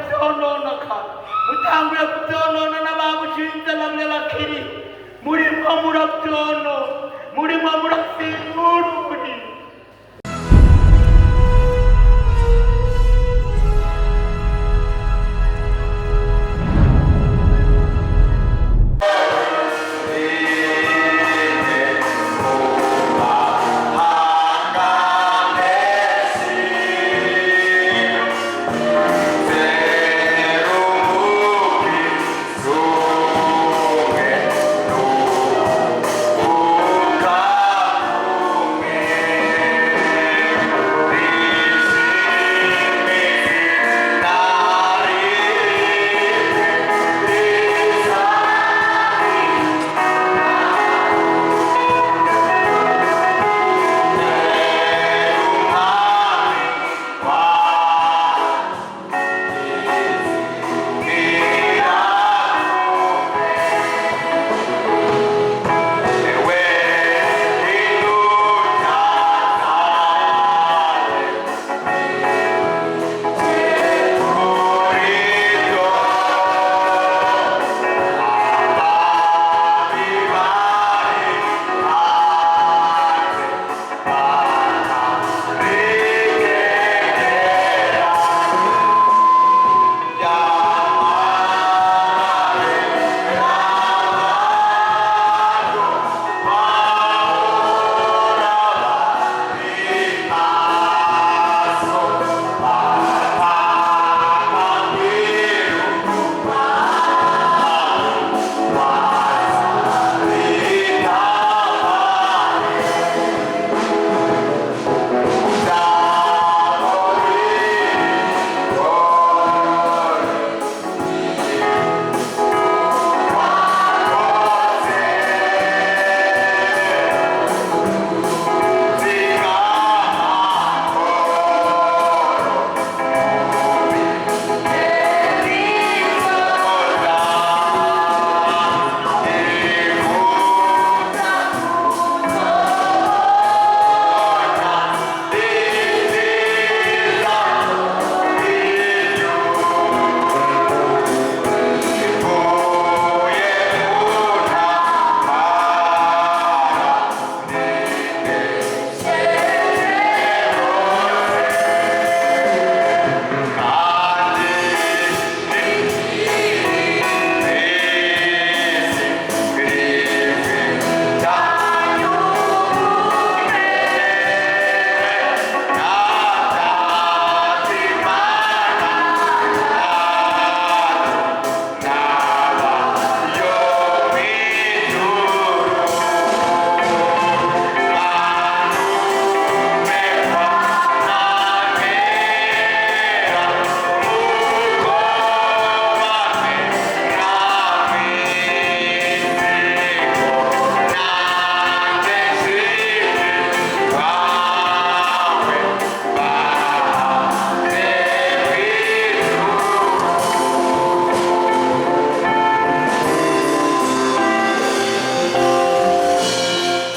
kubyonona kandi mutanguye kubyonona n'ababushinze bamwe bakiri murimo murabyonona, murimo murasimbura umuriro.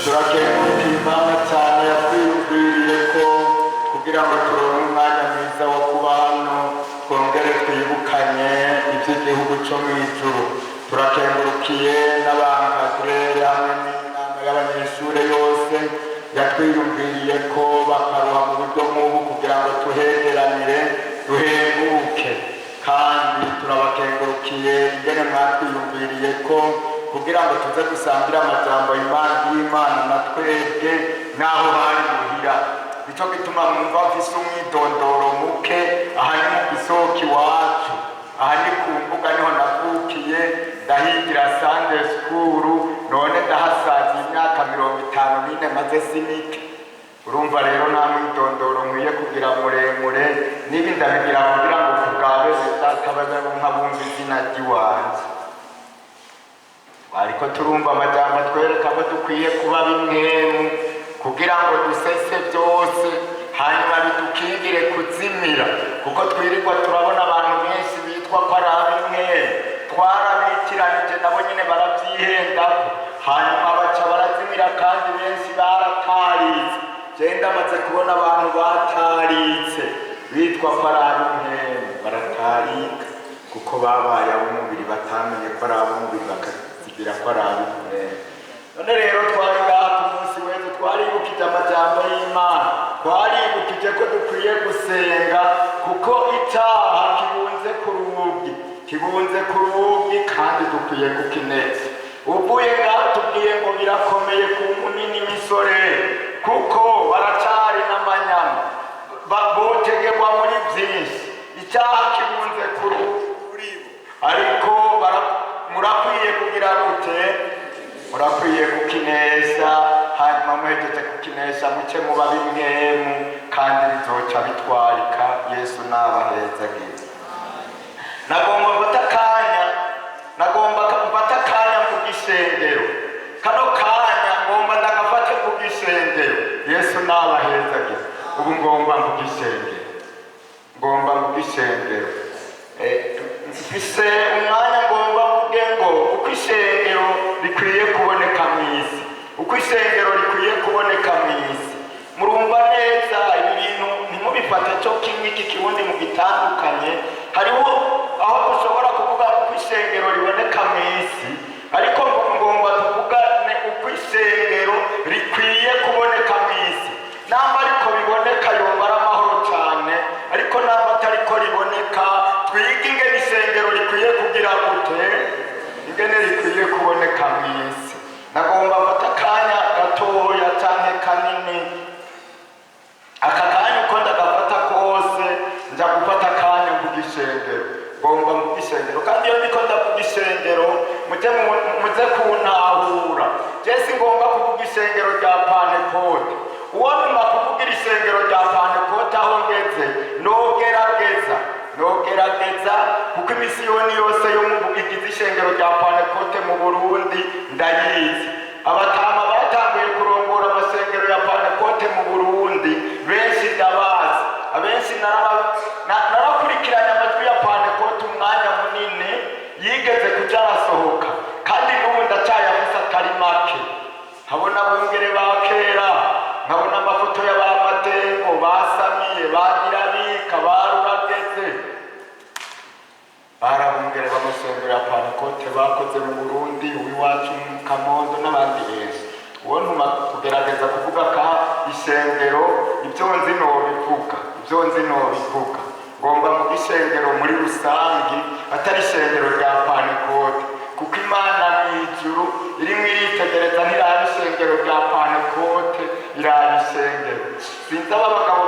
Turakenguruka Imana cyane yatwiyumviriye ko kugira ngo turonke umwanya mwiza wo kuba hano, twongere twibukanye iby'igihugu cyo mu ijuru. Turakengurukiye n'abankadurere hamwe n'inama y'abanyeshuri yose yatwiyumviriye ko bakaruha mu buryo nk'ubu kugira ngo tuhegeranire duhenguke. Kandi turabakengurukiye ingene mwatwiyumviriye ko kugira ngo tuze dusangire amajambo y'Imana na twebwe n'aho hari muhira. Nico gituma mwumva mfise umwidondoro muke. Aha ni mu gisoko iwacu, aha ni ku mbuga niho navukiye, ndahigira Sunday school, none ndahasaza imyaka 54 maze sinike. Urumva rero nta mwidondoro nkwiye kugira muremure, niba ndabigira kugira ngo kubwa bene data babe nk'abumva izina ry'iwanje. Ariko turumva amajambo atwereka ko dukwiye kuba bimwemu kugira ngo dusese byose, hanyuma bidukingire kuzimira, kuko twirirwa turabona abantu benshi bitwa ko ari ab'imwemu, twarabitiranije nabo nyine barabyihendako, hanyuma baca barazimira, kandi benshi barataritse. Genda amaze kubona abantu bataritse. Bitwa ko ari ab'impwemu baratarika, kuko babaye ab'umubiri, batamenye ko ari ab'umubiri, bakazigira ko ari ab'impwemu. None rero twari ngaha ku munsi w'ejo, twaribukije amajambo y'Imana, twaribukije ko dukwiye gusenga, kuko icyaha kibunze ku rugi, kibunze ku rugi, kandi dukwiye kukineza. Uvuye ngaha tubwiye ngo birakomeye ku nkumi n'imisore, kuko baracari n'amanyama, botegerwa muri byinshi. Icyaha kibunze ku rugi, ariko murakwiye kugira gute? Murakwiye kukinesha. Hanyuma muhejeje kukinesha, muce muba b'imwemu, kandi bizoca bitwarika. Yesu nabahezagiye. Nagomba mfata akanya, nagomba mfata akanya mu gisengero. Kano kanya ngomba ndagafate ku gisengero. Yesu nabahezagiye. Ubu ngomba mu gisengero, ngomba mu gisengero. Mfise umwanya, ngomba mvuge ngo uko ishengero rikwiye kuboneka mu isi, uko ishengero rikwiye kuboneka mu isi. Murumva neza, ibi bintu ntimubifate cyo kimwe, iki kirundi mugitandukanye. Hariho aho dushobora kuvuga uko ishengero riboneka mu isi, ariko ngomba tuvugane uko ishengero rikwiye kuboneka mu isi. Namba ariko biboneka, yoba ari amahoro cyane, ariko namba atariko riboneka, twige ingene ishengero rikwiye kugira gute, ingene rikwiye kuboneka mu isi. Nagomba mfata akanya gatoya canke kanini. Aka kanya uko ndagafata kose, nja gufata akanya mvuga ishengero. Ngomba mvuga ishengero, kandi iyo ndiko ndavuga ishengero, muze kuntahura. Je singomba kuvuga ishengero rya Pantekote. Uwo numa kuvugira ishengero rya Pantekote, aho ngeze nogerageza, nogerageza, kuko imisiyoni yose yo mu igize ishengero rya Pantekote mu Burundi ndayizi. Abatama batanguye kurongora amasengero ya Pantekote mu Burundi benshi ndabazi, abenshi narakurikiranye amajwi ya Pantekote umwanya munini yigeze kuja arasohoka, kandi n'ubu ndacyayafise atari make. Nkabona abungere ba kera, nkabona amafoto y'abamadengo basamiye bagirabika barurageze, barabungere b'amasengero ya Pantekote bakoze mu Burundi, uw'iwacu mu Kamondo n'abandi benshi. Uwo ntuma kugerageza kuvuga ka ishengero, ibyo nzi nobivuga, ibyo nzi nobivuga. Ngomba mu ishengero muri rusangi, atari ishengero rya Pantekote, kuko Imana mu ijuru irimwo iritegereza, ntiraba ishengero rya Pantekote, iraba ishengero. Sinzi aba bagabo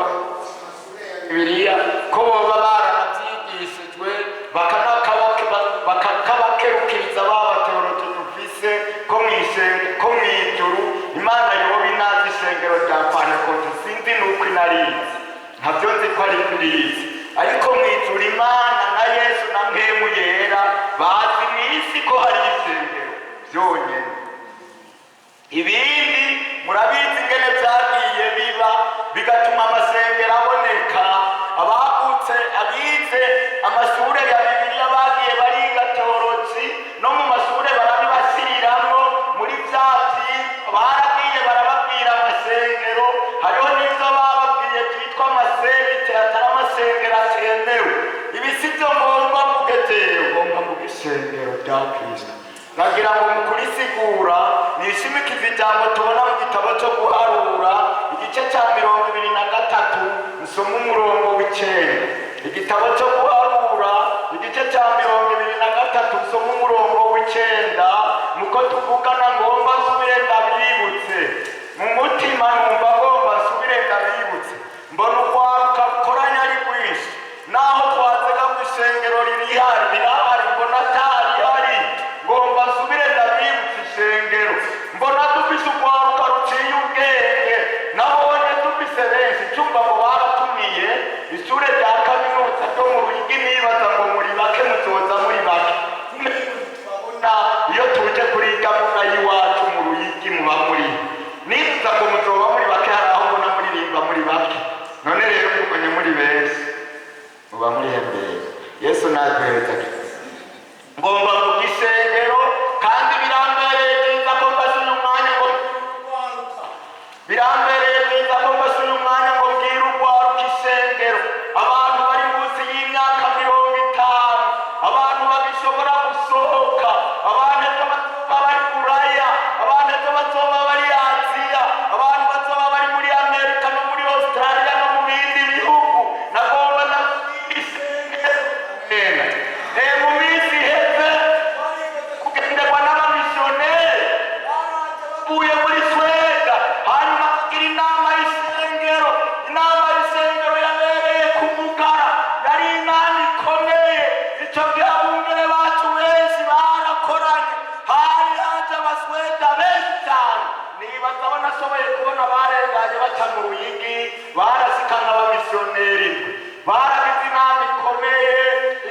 Bibiliya ko boba baranabyigishijwe, bakakabakerukiriza ba bateoloji dufise, ko ko mu ijuru Imana yoba inazi ishengero rya Pantekote. Sinzi nuko inarizi, ntabyo nzi ko ari irizi, ariko mu ijuru Imana na Yesu na Mpemu Yera bazi mu isi ko hari isengero byonyine. Ibindi murabizi ingene byagiye biba, bigatuma amasengero aboneka. Abagutse, abize amashure ya Bibiliya, bagiye bariga teoloji, no mu mashure barabibashiriramwo muri bya baragiye barababwira amasengero. Hariho n'ibyo bababwiye byitwa amasegite, atari amasengero atemewe. Ibi si byo ngomba mvuge jewe, ngomba mvuge ishengero rya Kristo. Nagira ngo mu kurisigura nishimikiza ijambo tubona mu gitabo cyo Guharura, igice cya 23, nsoma umurongo w'9. Igitabo cyo Guharura, igice cya 23, nsoma umurongo w'9. Muko tuvugana, ngomba nsubire ndabibutse. Mu mutima numva ngomba nsubire ndabibutse. Mbona urwaruka rukoranya ari rwinshi, naho twazega mu ishengero ririhari, rirahari, mbona atarihari. Ngomba nsubire ndabibutse ishengero. Mbona dufise urwaruka ruciye ubwenge, nabonye dufise benshi. Cyumva ngo baratumiye ishure rya kaminuza ryo mu Ruyigi, nibaza ngo muri bake, muzoza muri bake. Turabona iyo tuje kuriga muna y'iwacu mu Ruyigi muba muri, nibaza ngo muzoba muri bake. Hari aho mbona muririmba muri bake, none rero mubonye muri benshi, muba muri hembere. Yesu naduheza. Ngomba mvuga isengero, kandi birambereye byiza ko mfashe uyu mwanya ngo birambereye byiza ko mfashe uyu mwanya ngo mbwire urwaruka ishengero. Abantu Abamisiyoneri indwi baragize inama ikomeye.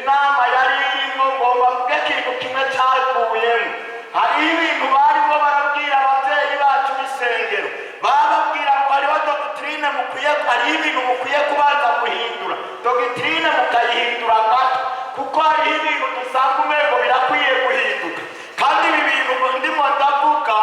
Inama yari irimo, ngomba mvuge ikintu kimwe cyavuyemo. Hariho ibintu barimo barabwira ababyeyi bacu b'isengero, bababwira ngo hariho doctrine mukwiye, hariho ibintu mukwiye kubanza guhindura, doctrine mukayihindura gato, kuko hariho ibintu dusanga umengo birakwiye guhinduka. Kandi ibi bintu ndimo ndavuga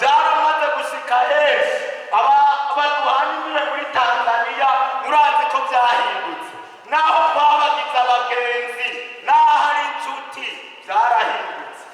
byaramaze gushika henshi. Aba baduhana imbibe muri Tanzaniya, murazi ko byahindutse. Naho twabagize abagenzi, naho ari inshuti, byarahindutse.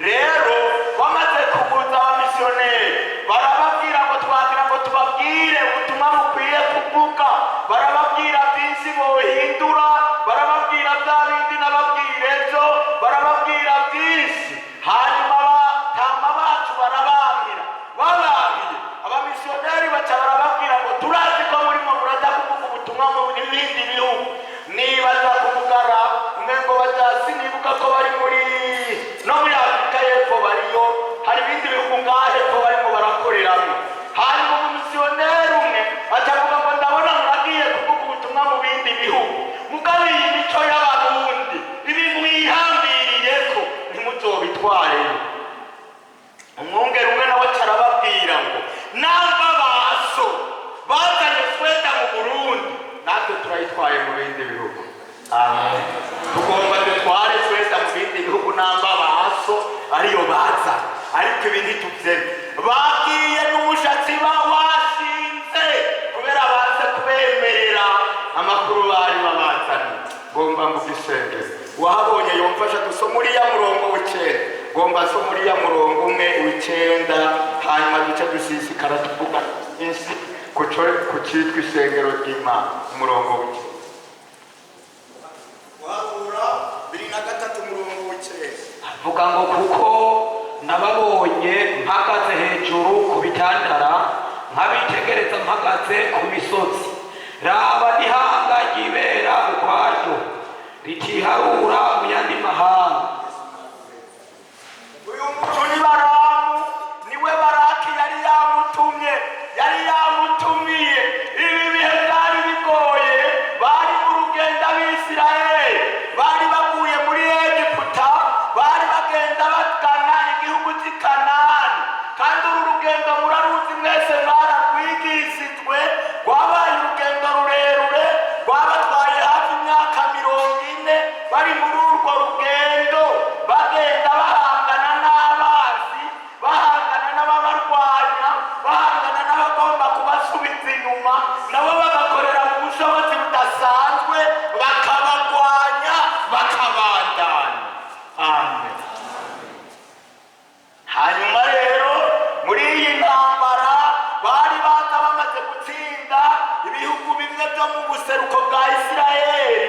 Rero bamaze kuguza abamisiyoneri, barababwira ngo twagira ngo tubabwire ubutumwa mukwiye kuvuga. Barababwira byinshi bohindura, barababwira bya bindi nababwira ejo, barababwira byinshi. Hanyuma batama bacu barabambira, babangiye abamisiyoneri baca barababwira ngo turazi ko murimo muraza kuvuga ubutumwa mu bindi bihugu. Nibaza kumugara umengo baja, sinibuka ko bari muri no muri Afurika y'Epfo bariyo, hari ibindi bihugu ngaha hepfo barimo barakoreramo. Hanyuma umumisiyoneri umwe acavuga ngo ndabona muragiye kuvuga ubutumwa mu bindi bihugu, mugabo iyi mico y'Abarundi, ibi mwihambiriyeko, ntimuzobitwareyo. Umwungeri umwe nawe acarababwira ngo namba baso bazanye sweater mu Burundi, natwe turayitwaye mu bindi bihugu. Amen. Tugomba dutware sweater mu bindi bihugu namba baso ariyo baza, ariko ibi ntituvyeme. Bagiye n'umushatsi bawashinze kubera baze kubemerera amakuru bari babazaniye. Ngomba mvuga isengero, wahabonye yomfasha dusoma uriya murongo w'icenda. Ngomba nsoma uriya murongo umwe w'icenda, hanyuma duce dusisikara tuvuga byinshi ku citwa isengero ry'Imana. Umurongo w'icenda. Guharura 23, umurongo w'icenda. Avuga ngo kuko nababonye mpagaze hejuru ku bitandara, nkabitegereza mpagaze ku misozi. Raba, n'ihanga ryibera ukwaryo, ritiharura mu yandi mahanga. Uyu muntu ni Baramu, niwe Baraki yari yamutumye, yari yamutumiye. Ibi bihe byari bigoye, bari mu rugendo. Abisirayeli bari bavuye muri Egiputa, bari bagenda bagana igihugu cy'i Kanani. Kandi uru rugendo muraruzi mwese, mwararwigishijwe. Rwabaye urugendo rurerure, rwabatwaye hafi imyaka 40. Bari muri urwo rugendo, bagenda bahangana n'abanzi, bahangana n'ababarwanya, bahangana n'abagomba kubasubiza inyuma, nabo bagakorera mu bushobozi budasanzwe, bakabagwanya, bakabandanya. Amen. Hanyuma rero muri iyi ntambara bari baza bamaze gutsinda ibihugu bimwe byo mu buseruko bwa Isirayeli.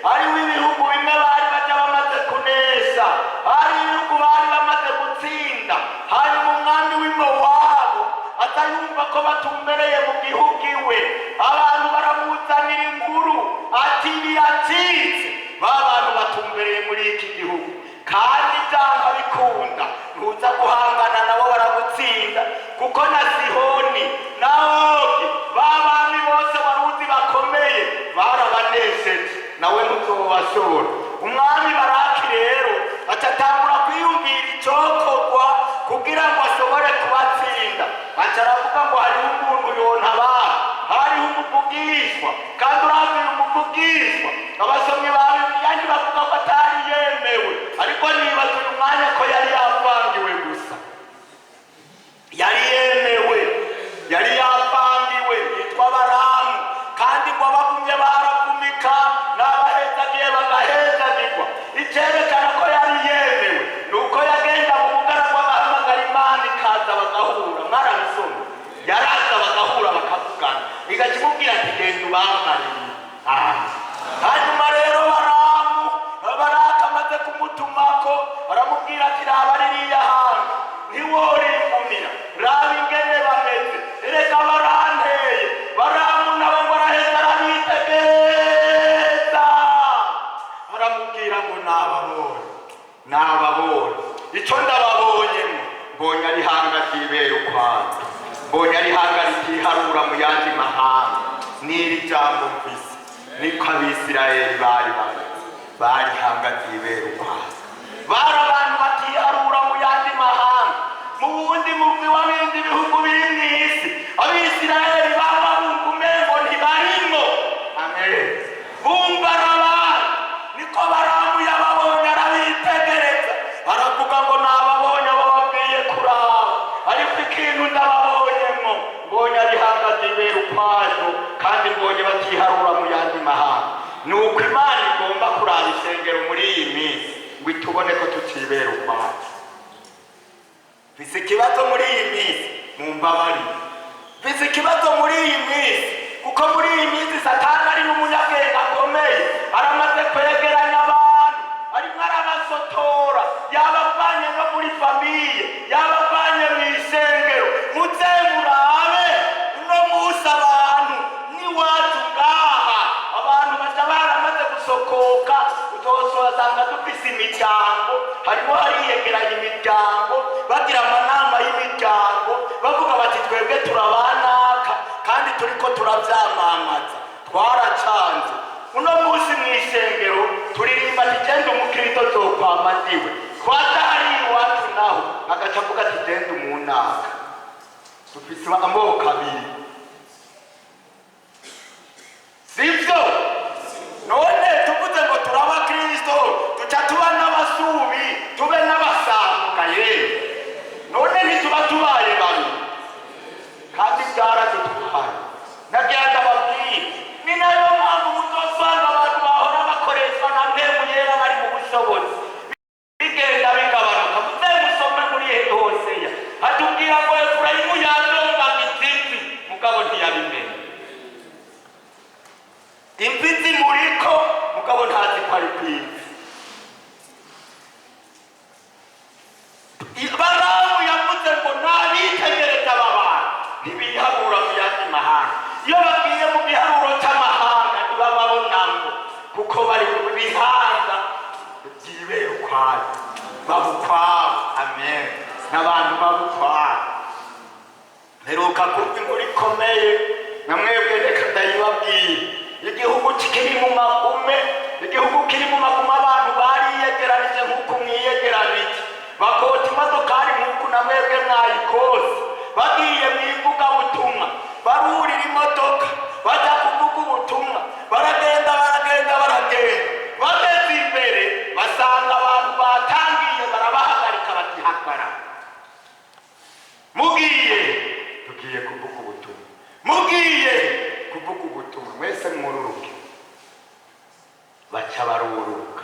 Hariho ibihugu bimwe bari bajya bamaze kunesha, hari ibihugu bari bamaze gutsinda. Hanyuma umwami w'Imowabu aza yumva ko batumbereye mu gihugu iwe. Abantu baramuzanira inkuru ati biracitse, ba bantu batumbereye muri iki gihugu, kandi byanga bikunda ntuza guhangana nabo baragutsinda, kuko na Sihoni na Ogi, ba bami bose wari uzi bakomeye, barabanesheje, nawe ntuzobashobora. Umwami Baraki rero acatangura kwiyumvira icokorwa kugira ngo ashobore kubatsinda. Aca aravuga ngo hariho umuntu yontabara, hariho umuvugishwa. Kandi urabwira umuvugishwa, abasomyi ba Bibiliya ntibavuga ko atari yemewe, ariko nibaza uyu mwanya ko yari yavangiwe gusa. Yari yemewe, yari yavangiwe, yitwa Baramu. Kandi ngo abavumye baravumika, n'abahezagiye bagahezagirwa. Icyerekana ko yari yemewe ni uko yagenda mu bugaragwa, agahamagara Imana ikaza bagahura. Mwarabisoma, yaraza bagahura, bakavugana, igaca imubwira ati genda ubambariye. Hanyuma rero Baramu, Baraka amaze kumutumako, aramubwira ati raba ririya hantu, ntiworigumira, raba ingene bameze, erega baranteye. Baramu nawe ngo araheza arabitegereza, aramubwira ngo nababonye, nababonye, icyo ndababonyemo, mbonye ari hanga ryibera ukwanjye, mbonye ari hanga ritiharura mu yandi mahanga. N'iri jambo mfise, niko Abisirayeli bari bameze, bari ihanga ryibera ukwabo, bari abantu batiharura mu yandi mahanga, mu wundi mugwi w'abindi bihugu biri mw'isi. Abisirayeli baba bumva umengo ntibarimwo. Amen. Bumva ari abantu. Niko Baramu yababonye, arabitegereza, aravuga ngo nababonye abo babwiye kuraba, ariko ikintu ndababonyemo, mbonye ari ihanga ryibera ukwaryo, kandi mbonye batiharura mu yandi mahanga. Ni uko Imana igomba kuraba ishengero muri iyi minsi ngo itubone ko tutibera ukwacu. Mfise ikibazo muri iyi minsi, mumbabarire, mfise ikibazo muri iyi minsi, kuko muri iyi minsi Satani ari n'umunyabwenge akomeye, aramaze kwegeranya abantu, arimo arabasotora, yabavanye no muri famille, yabavanye mu isengero. Muze murabe uno munsi abantu n'iwacu ngaha, abantu baca baramaze gusokoka. Uzosanga dufise imiryango, harimo hariyegeranya imiryango, bagira amanama y'imiryango, bavuga bati twebwe turabanaka kandi turiko turavyamamaza. Twaracanze. Uno munsi mu isengero turirimba ati genda umukristo zokwama ndiwe, twaza hariya iwacu naho agaca avuga ati genda umunaka. Dufise amoko abiri, sivyo? None tuvuze ngo turaba Kristo, tuca tuba n'abasubi, tube n'abasambuka yewe? None ntituba tubaye babiri? Kandi byaradutwaye. Nagira ndababwire, ni nayo mpamvu muzosanga abantu bahora bakoreshwa na Mpemu Yera bari mu bushobozi bigenda bigabanuka. Muze musome muri Hoseya, hatubwira ngo Efurayimu yadongaga izimvi, mugabo ntiyabimenya. Imvi zimuriko, mugabo ntazi ko ari kwimvi. Baramu yavuze ngo nabitegereza aba bantu ntibiharura mu yandi mahanga. Iyo bagiye mu giharuro cy'amahanga ntibababonamwo, kuko bari mu bihanga byibera ukwabo, baba ukwabo. Amen. N'abantu baba ukwabo. Mperuka kumva inkuru ikomeye, na mwebwe reka ndayibabwira. Igihugu kiri mu magume, igihugu kiri mu magume, abantu bariyegeranije nk'uko mwiyegeranije, bakota imodokari nk'uko na mwebwe mwayikose, bagiye mu ivugabutumwa, barurira imodoka, bajya kuvuga ubutumwa. Baragenda, baragenda, baragenda, bageze imbere basanga abantu batangiye, barabahagarika bati hagarara. Mugiye? Tugiye kuvuga ubutumwa. Mugiye kuvuga ubutumwa? Mwese mwururuke. Baca baruruka.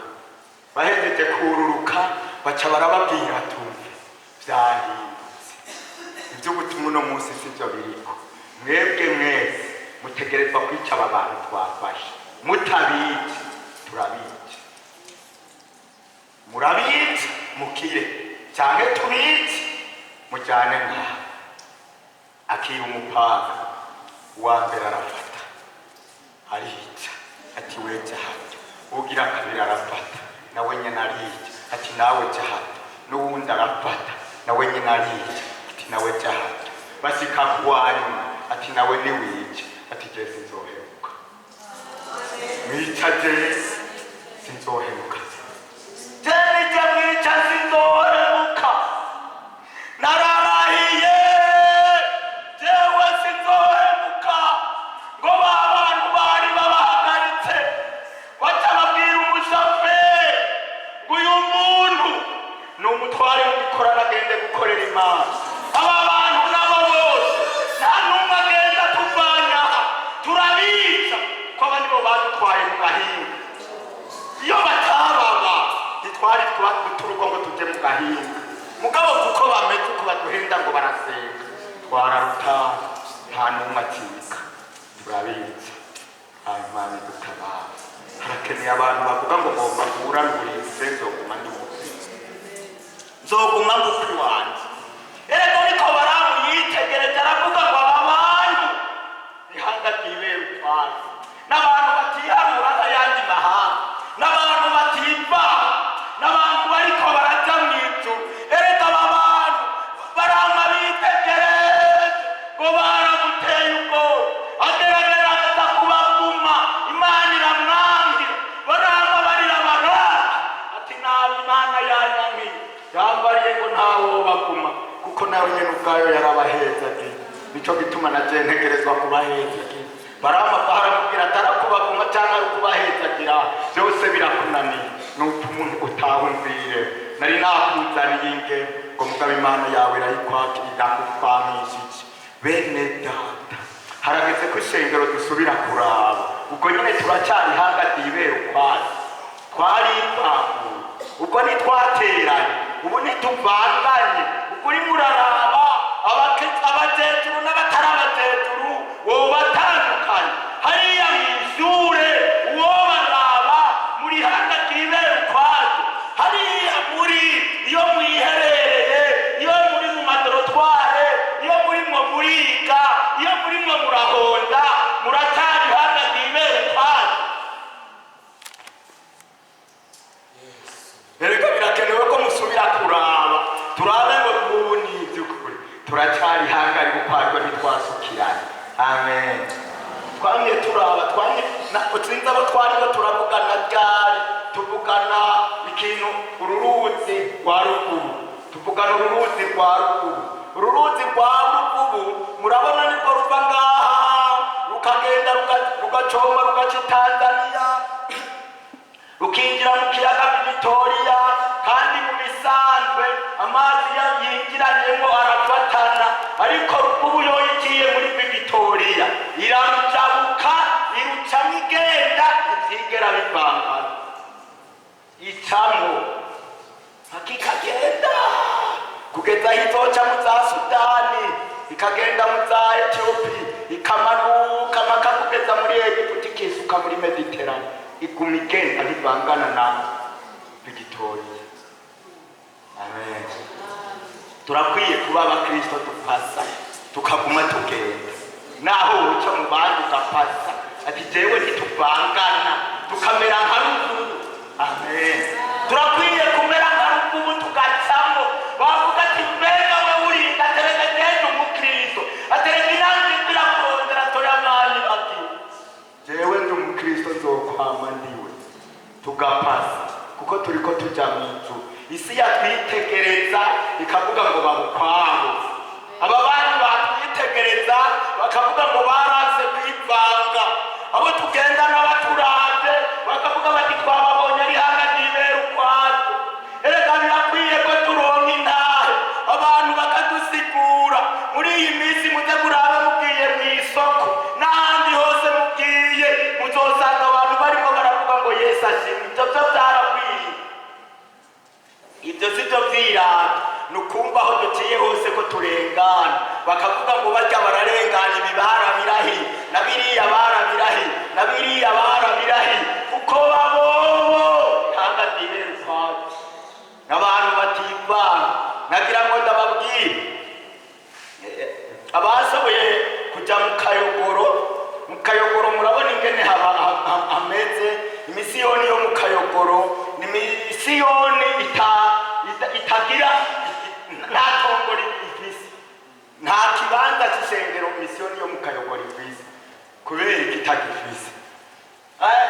Bahejeje kururuka, baca barababwira, tumve, byahindutse, iby'ubutumwa uno munsi sibyo biriko. Mwebwe mwese mutegerezwa kwica aba bantu twafashe. Mutabica turabica. Murabica mukire, cyangwa tubice mujyane ngaha. Akira umupanga. Uwa mbere arafata, arica, ati we jya. Ugira kabiri arafata, nawe nyine arica, ati nawe jya. N'uwundi arafata, nawe nyine arica, ati nawe jya. Basika ku wa nyuma, ati nawe niwica. Ati jye sinzohemuka. Mwica je sinzohemuka, je nijye mwica sinzohemuka, nararahiye, jewe sinzohemuka. Ngo ba bantu bari babahagaritse baca babwira umushoferi ngo uyu muntu ni umutware mu gikorana, agende gukorera Imana. Aba bantu nabo bose nta n'umwe agenda tuvanya aha, turabica, ko aba nibo badutwaye mu gahinga. Iyo batababa ntitwari kuba guturuka ngo tujye mu gahinga. Mugabo kuko bameze uko baduhenda ngo barasenga, twararuta, nta n'umwe acika, turabica. Hanyuma dutabara. Harakeneye abantu bavuga ngo ngomba guhuranurize, nzoguma ndi umukristo, nzoguma ngukwi wanje. Erega niko Baramu yitegereje, aravuga ngo aba bantu ihanga ryibera ukwabo, n'abantu batiharura nk'ayandi mahanga, n'abantu bativa, n'abantu bariko baraja mu ijuru. Erega aba bantu barama bitegereje ngo baramuteye ubwoba, agerageza. Yambariye ngo ntawo baguma, kuko nawe nyene ubwayo yarabahezagiye. Nico gituma na je ntegerezwa kubahezagira. Baramu aramubwira atarakubaguma cyangwa ari ukubahezagira, byose birakunaniye, nuko umuntu utahumvire nari nakuzaniye inge ngo mugabo Imana yawe irayikwakira, irakukwamishije. Bene data, harageze ko ishengero dusubira kuraba. Ubwo nyine turacyari hagati ibera ukwayo, twaripanguye, ubwo ntitwateranye, ubu ntituvanganye. Ubwo urimo uraraba abakecuru n'abatari abakecuru, wowe batandukanye hariya mu ishure, uwo baraba muri hagati ibera ukwayo, hariya muri iyo mwiherereye, iyo muri mu ma dortoirs, iyo murimwo muriga, iyo murimwo murahonda, muracyari hagati ibera ukwayo. Erega birakenewe ko musubira kuraba, turabe ngo ubu ni iby'ukuri turacyari hangari ukwaryo, ntitwasukiranye. Amen. Twamye turaba, twamye sinzi abo twariko turavugana ryari, tuvugana ikintu uru ruzi rwa Ruvubu, tuvugana uru ruzi rwa Ruvubu. Uru ruzi rwa Ruvubu murabona nibwo ruva ngaha rukagenda rugacoma, rugaca i Tanzaniya, rukinjira mu kiyaga Victoria. Kandi mu bisanzwe amazi yinjiranyemo arafatana, ariko Ruvubu yo iciye muri Victoria irarujabuka, irucamo igenda, ntivyigera bivangana, icamo hakikagenda kugeza aho izoca mu za Sudani, ikagenda mu za Etiyopi, ikamanuka mpaka kugeza muri Egiputa, ikisuka muri Mediterane, iguma igenda ntivangana na Victoria. Amen. Turakwiye kuba abakristo dupasa, tukaguma tugenda, naho uca mu bandi ugapasa ati jewe ntituvangana, tukamera nka Ruvubu. Amen. Turakwiye kumera nka Ruvubu, tugacamo, bavuga ati mbega we urinda, atereka genda umukristo, atereka intange irakurondera, toya mwanya, ati jewe ndi umukristo, nzokwama ndiwe. Tugapasa kuko turiko tuja mu ijuru. Isi yatwitegereza ikavuga ngo babukwabo. Aba bandi batwitegereza bakavuga ngo baranse kwivanga. Abo tugendana baturavye bakavuga bati twababonye ari hanga ntibera ukwazo. Erega birakwiye ko turonka intahe, abantu bakadusigura. Muri iyi minsi muze murabe, mugiye mu isoko n'ahandi hose mugiye, muzosanga abantu bariko baravuga ngo Yesu ashimwe. Ivyo vyo vyarakwiye, ibyo si byo vyirata, ni ukumva aho duciye hose ko turengana bakavuga ngo barya bararengana, ibi barabirahi na biriya barabirahi na biriya barabirahi, kuko babobo hanga ntibera ukwacu n'abantu bativanga. Nagira ngo ndababwire, abashoboye kujya mu Kayogoro, mu Kayogoro murabona ingene hameze. Imisiyoni yo mu Kayogoro ni misiyoni itagira, nta tongo ifise, nta kibanza c'ishengero misiyoni yo mu Kayogoro ifise. Kubera iki itagifise?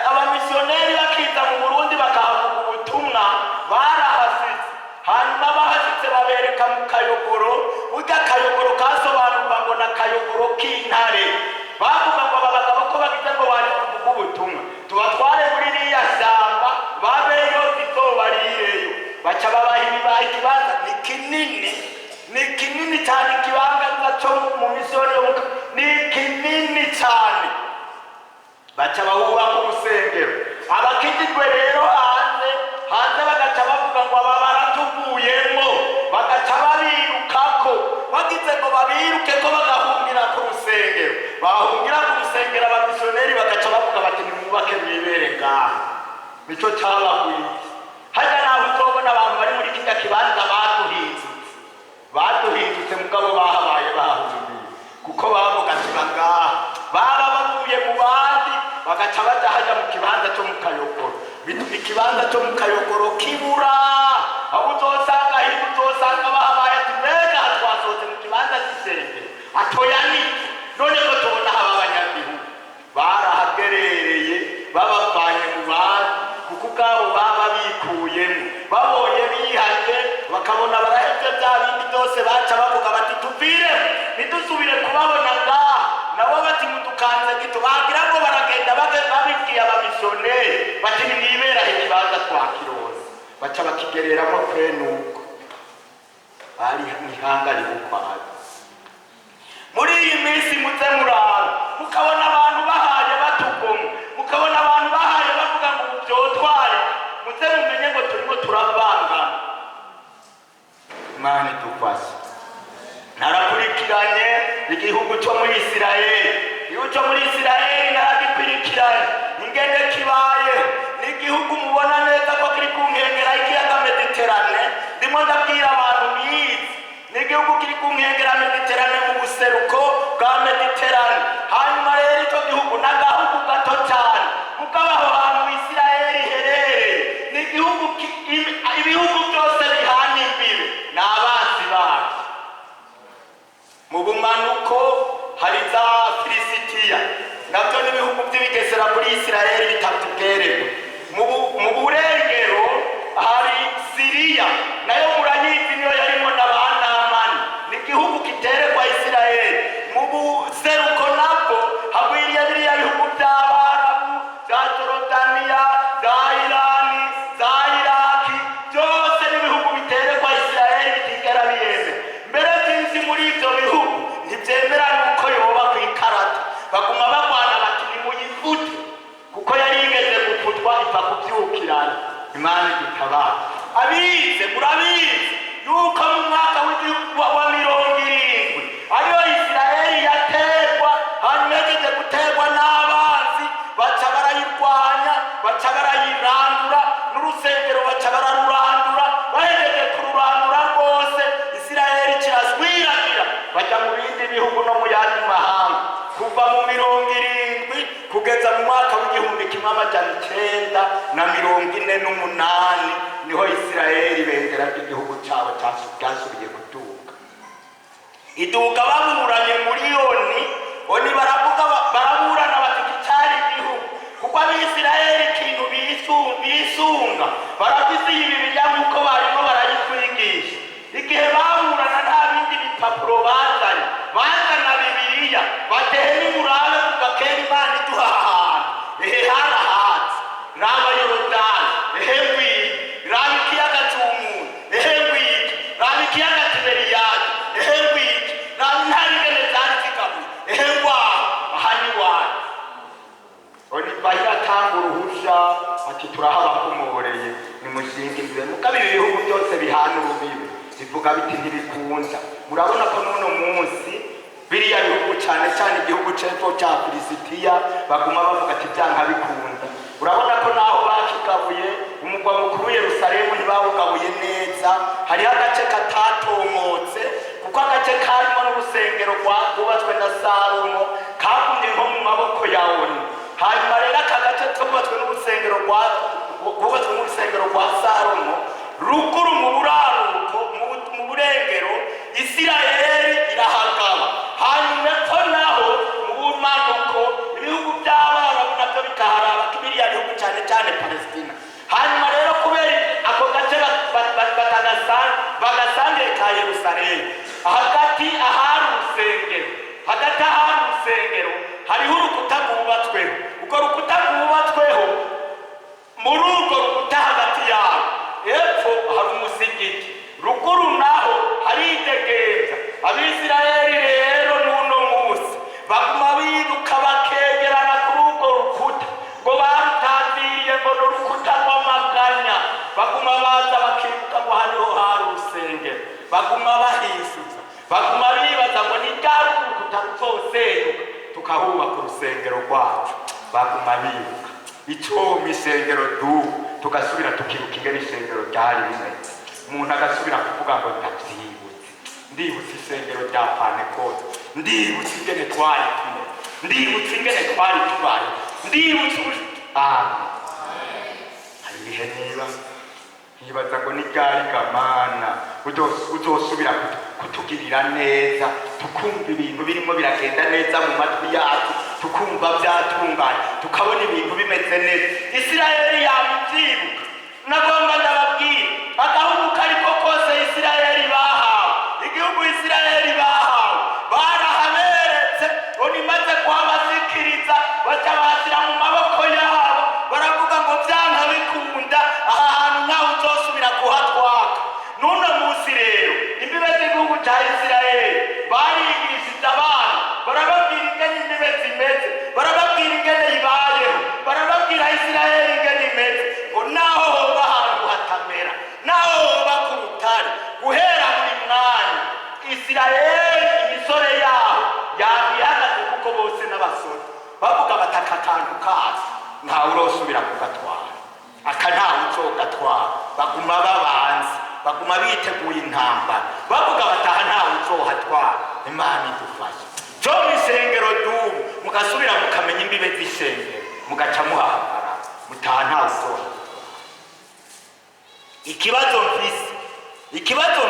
Abamisiyoneri bakiza mu Burundi bakahavuga ubutumwa barahasitse. Hanyuma bahasitse babereka mu Kayogoro. Burya Kayogoro kasobanurwa ngo na kayogoro k'intare. Bavuga ngo aba bagabo ko bagize ngo baje kuvuga ubutumwa, tubatware muri ririya shyamba babeyo, zizobarireyo. Baca babaha ibibaha ikibanza. Ni kinini, ni kinini cyane. Ikibanza cyo mu misiyoni yo ni kinini cyane. Baca bahubaka urusengero. Abakijijwe rero hanze hanze bagaca bavuga ngo aba baratuvuyemo, bagaca babirukako. Bagize ngo babiruke ko bagahungira ku rusengero, bahungira ku rusengero, abamisiyoneri bagaca bavuga bati nimwubake mwibere ngaha. Nico cabagwiye. Hajya naho uzobona abantu bari muri kirya kibanza baduhindutse, baduhindutse, mugabo bahabaye bahungiye, kuko bavuga ati bangaha baba bavuye mu bandi, bagaca baja hajya mu kibanza cyo mu Kayogoro. Bituma ikibanza cyo mu Kayogoro kibura. Aho uzosanga hirya, uzosanga bahabaye ati mbega twasohotse mu kibanza cy'isengero, atoya niki none ko tubona haba abanyagihugu barahagerereye, babavanye mu bandi, kuko ubwabo baba bikuyemo, babonye bihanye. Ukabona barahevye bya bindi byose, baca bavuga bati: "Tuvire, ntidusubire kubabona ngaha." Nabo bati: "Mudukanze gito." Bagira ngo baragenda, babibwiye abamisiyoneri bati: "Nimwiberaho, ikibanza twakironse." Baca bakigereramo kwenuko bari mw'ihanga riri. Muri iyi minsi muze muraba, mukabona abantu bahaye batugomwe, mukabona abantu bahaye bavuga ngo ubu byotware, muze mumenye ngo turimo turavangana. Imana idufashe. Narakurikiranye igihugu cyo muri Isirayeli. Igihugu cyo muri Isirayeli naragikurikiranye ingene kibaye. Ni igihugu mubona neza ko kiri ku nkengera y'ikiyaga Mediterane. Ndimo ndabwira abantu bize. Ni igihugu kiri ku nkengera Mediterane, mu buseruko bwa Mediterane. Hanyuma rero icyo gihugu ni agahugu gato cyane, mugabo aho hantu Isirayeli iherereye ni igihugu ibihugu byose bihana imbibe ni abansi bacu. Mu bumanuko hari za Filisitiya, nabyo n'ibihugu by'ibigesera muri Isirayeli bitatubwererwa. Mu burengero hari Siriya, nayo murayizi, niyo yarimo na ba Namani. Ni igihugu kiterekwa Isirayeli. Mu buseruko nabwo hagwiriye biriya bihugu by'Abarabu, bya Jorodaniya, za Irani, za Iraki, byose n'ibihugu biterekwa Isirayeli, bitigera biyemera. Mbere byinshi muri ibyo bihugu ntibyemera nuko yoba ku ikarata. Baguma bagwana bati: "Nimuyifute," kuko yari yigeze gupfutwa ipfa kubyukirana. Imana idutabara. Abize murabizi yuko mu mwaka wa 70 ariyo Isirayeli yaterwa. Hanyuma yagize guterwa n'abanzi, baca barayirwanya, baca barayirandura, n'urusengero baca bararurandura. Bahejeje kururandura rwose, Isirayeli kiraswiragira, bajya mu bindi bihugu no mu yandi mahanga. Kuva mu 70 kugeza mu mwaka w'1948 niho Isirayeli ibendera ry'igihugu cyabo ryasubiye kuduga. Iduga baburanye muri ONU. ONU baravuga, baraburana bati iki cyari igihugu, kuko Abisirayeli ikintu bisunga barafise iyi Bibiliya nk'uko barimo barayitwigisha. Igihe baburana nta bindi bipapuro bazanye, bazana Bibiliya. Batehe: "Nimurabe, kuva kera Imana iduha ahantu, ehe harahatse. Raba Yorodani, ehe ngwiyi. Raba ikiyaga cy'umuntu, ehe ngwiki. Raba ikiyaga Tiberiyadi, ehe ngwiki. Raba intare ingene zari zigabuye, ehe ngwaho, aha ni iwanyu." ONU iratanga uruhusha ati: "Turahabakomoreye, nimushinga imbere." Mugabo ibi bihugu byose bihana urubibe bivuga biti: "Ntibikunda." Murabona ko n'uno munsi biriya bihugu, cyane cyane igihugu c'epfo cya Filisitiya, baguma bavuga ati: "Byanka bikunda." Urabona ko naho bakigabuye, umugwa mukuru Yerusalemu ntibawugabuye neza. Hariho agace katatomotse, kuko agace karimo n'urusengero rwubatswe na Salomo kagumye nko mu maboko ya ONU. Hanyuma rero aka gace kubatswe n'urusengero rwa rwubatswe n'urusengero rwa Salomo ruguru mu buraruko, mu burengero, Isirayeli irahagaba. Hanyuma epfo naho mu bumanuko ibihugu by'Abarabu nabyo bikaharaba, biriya bihugu cyane cyane Palestina. Hanyuma rero kubera ako gace bagasangiye ka Yerusalemu, hagati ahari urusengero, hagati ahari urusengero hariho urukuta rwubatsweho. Urwo rukuta rwubatsweho, muri urwo rukuta hagati yabo epfo hari umusigiti, ruguru naho haridegenza. Abisirayeli rero n'uno munsi baguma biruka bakegerana kuri urwo rukuta ngo barutaziriye ngo ni urukuta rw'amaganya. Baguma baza bakibuka ngo haniho hari urusengero, baguma bahisuza, baguma bibaza ngo ni ryari urukuta ruzosenyuka tukahubaka urusengero rwacu. Baguma bibuka icyo mu isengero dubu, tugasubira tukibuka ingene isengero ryari rimeze. Umuntu agasubira kuvuga ngo: "Ndabyibutse, ndibutse isengero rya Pantekote, ndibutse ingene twari tumeze, ndibutse ingene twari tubaye, ndibutse ubu." Amen. Hari ibihe niba nkibaza ngo ni ryari gamana uzosubira kutugirira neza, tukumva ibintu birimo biragenda neza mu matwi yacu, tukumva byatunganye, tukabona ibintu bimeze neza. Isirayeli yabibyibuka. Nagomba ndababwira, agahugu kariko kose Isirayeli. aka kantu kacu ntawe urosubira kugatwara, aka ntawe uzogatwara. Baguma babanza, baguma biteguye intambara, bavuga bataha ntawe uzohatwara. Imana idufashe. Cyo mu isengero ry'ubu mugasubira mukamenya imbibe z'isengero, mugaca muhahagarara, mutaha ntawe uzohatwara. Ikibazo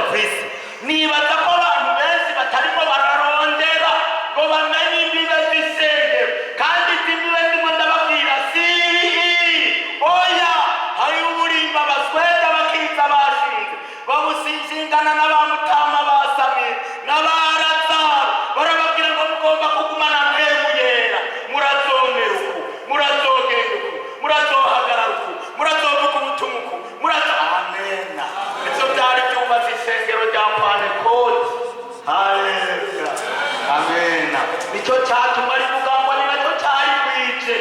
mfise, nibaza ko abantu benshi batarimo bararondera ngo bamenye imbibe z'isengero. Kandi izi mbibe ndimo ndababwira si oya. Hari uburimba basweda bakiza bashinze, babushingana n'abamutama basamiye n'abarazaro, barababwira ngo mugomba kugumana Mpwemu Yera, murazomera uku, murazogenda uku, murazohagarara uku, murazovuga ubutumwa uku, murazo. Amena. Ivyo byari byubatse isengero rya Pantekoti. Haleluya, amena. Nicyo cyatuma rivuga ngo ni nacyo cyari kwije.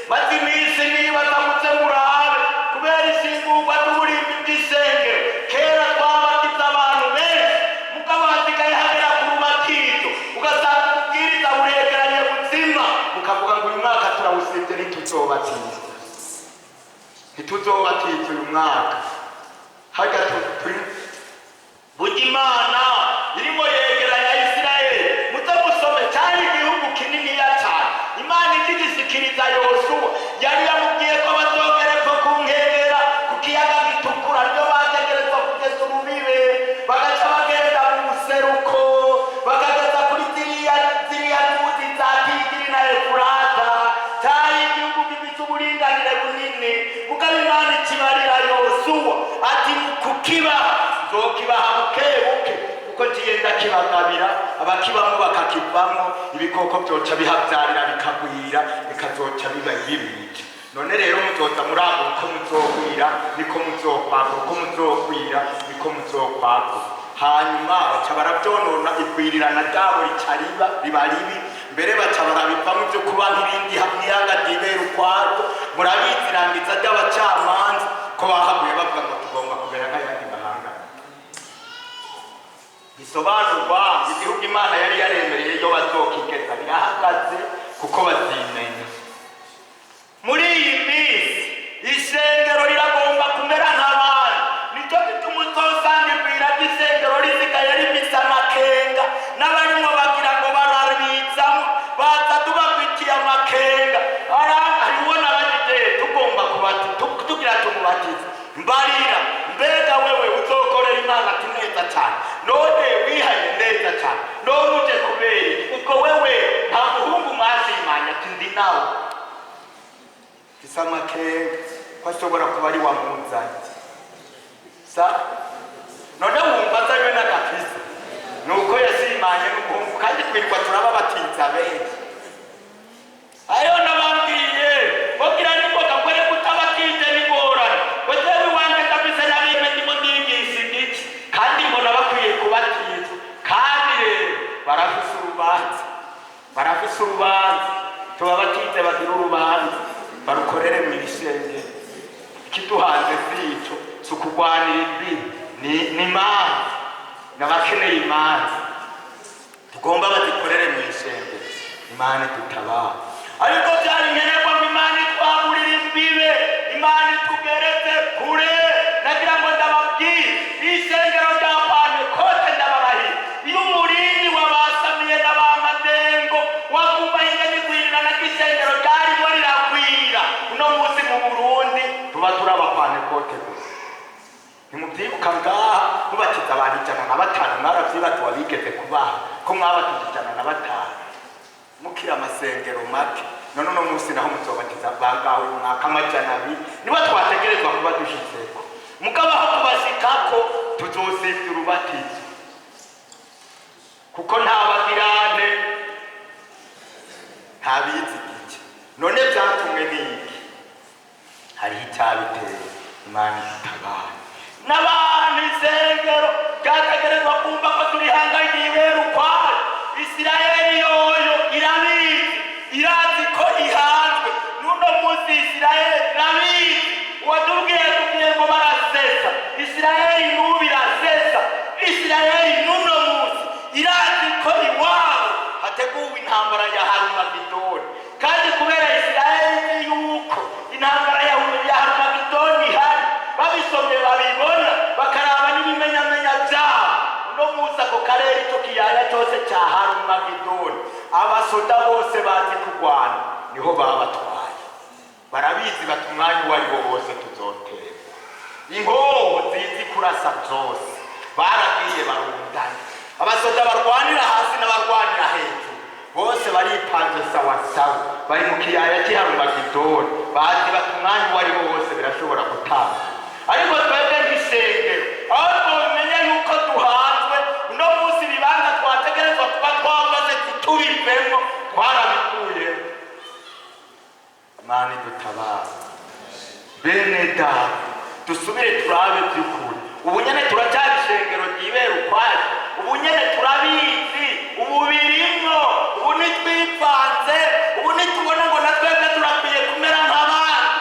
Maze iminsi nibaza muze murabe, kubera isingurwa ry'uburimbi bw'isengero. Kera twabatiza abantu benshi, mugabo hasigaye hagera ku rubatizo ugasanga ububwiriza buregeranye buzima, mukavuga ngo uyu mwaka turawusibye, ntituzobatiza, ntituzobatiza uyu mwaka. Hajya turi burya Imana irimo yegeranya Isirayeli. Muze musome, cyari igihugu kininiya cyane. Imana ikigisikiriza Yosuwa, yari yamubwiye ko bazogera epfo ku nkengera ku kiyaga gitukura, ryo bategerezwa kugeza urubibe, bagaca bagenda mu buseruko, bakageza kuri ziriya nzuzi za Tigiri na Efurata. Cyari igihugu gifite uburinganire bunini. Mugabo Imana ikibarira Yosuwa ati kukibaha nzokibaha buke buke, kuko ngiye ndakibagabira, abakibamo bakakivamo, ibikoko byoca bihabyarira bikagwira, bikazoca biba bibica. None rero muzoza muragura, uko muzogwira niko muzokwagura, uko muzogwira niko muzokwagura. Hanyuma baca barabyonona, igwirirana ryabo rica riba ribi. Mbere baca barabivamo ibyo kuba nk'irindi nk'iyaga ryibera ukwaryo. Murabizi irangiza ry'abacamanza ko bahaguye bavuga ngo tugomba kumera nk'ayandi mahanga. Bisobanurwa igihugu Imana yari yaremereye iyo bazokigeza birahagaze, kuko bazimenya. Muri iyi minsi isengero riragomba kumera nk'abandi. Nicyo gituma uzosanga igwira ry'isengero risigaye rifise amakenga, n'abarimo bagira ngo barabitsamo, baza tubafitiye amakenga. Hariho n'abagite tugomba kubati tugira tumubatize. Mbarira, mbega wewe uzokorera Imana? Ati neza cyane. None wihanye? Neza cyane. None uje kubera iki? Ubwo wewe nta muhungu mwashimanye? Ati ndi nawe. Mfise amakenga ko ashobora kuba ari wamuzanye. Sa none wumva azanywe n'agafisi, nuko yashimanye n'umuhungu, kandi twirirwa turababatiza benshi. Ayo nababwiye bogira nimboga kwere kutabatije n'ingorane, ngo jewe iwanje ndafise n'abime ndimo ndigisha igice, kandi mbona bakwiye kubatizwa. Kandi rero barafise urubanza, barafise urubanza. Tubabatize bagira urubanza barukorere mu ishengero. Ikiduhanze si ico, si ukugwanira imbibi, ni imanza, n'abakeneye imanza tugomba bazikorere mu ishengero. Imana idutabara. Ariko byari nkenerwa ngo Imana itwagurire imbibe, Imana itugereze kure. Nagira ngo ndababwire, isengero rya Pantekote, ndabarahiye, iyo umurindi wabasamiye n'abamadengo waguma ingene igwirirana ry'isengero ryarimo riragwira, uno munsi mu Burundi tuba turi abapantekote gusa. Ntimubyibuka ngaha mubatiza abantu 105? Mwarabyibagiwe bigeze kubaha ko mwabatije 105 mukira amasengero make? None uno munsi naho muzobatiza bangahe uyu mwaka? 200 nibo twategerezwa kuba dushitseko. Mugabo aho kubashikako tuzosivya urubatizo, kuko nta bagirane, nta bizigiye. None byatumwe n'iki? Hariho icyabiteye. Imana idutabare. N'abantu isengero ryategerezwa kumva ko turi hangayiye ibera ukwayo. Isirayeli yoyo irabizi, irazi ko ihanzwe. N'uno munsi Isirayeli irabizi. Uwatubwiye tubwiye ngo barasesa, Isirayeli n'ubu irasesa. Isirayeli n'uno munsi irazi ko iwabo hateguwe intambara ya Harumagidoni. Kandi kubera Isirayeli cyose cya Harumagedoni, abasoda bose bazi kurwana niho babatwaye. Barabizi bati umwanya uwo ari wo wose tuzoterwa. Inkoho zizi kurasa zose baragiye barundana, abasoda barwanira hasi n'abarwanira hejuru bose baripanze sawasawa, bari mu kiyaya cy'iharumagidoni, bazi bati umwanya uwo ari wo wose birashobora gutanga. Ariko twebwe nk'isengero, aho twamenya yuko duhanzwe uno munsi, ibibanza twategerezwa kuba twamaze tubivemo twarabikuyemo. Imana idutabara. Bene data, dusubire turabe by'ukuri. Ubu nyene turacyari ishengero ryibera ukwayo? Ubu nyene turabizi, ubu birimwo, ubu ntitwivanze, ubu ntitubona ngo na twebwe turakwiye kumera nk'abandi,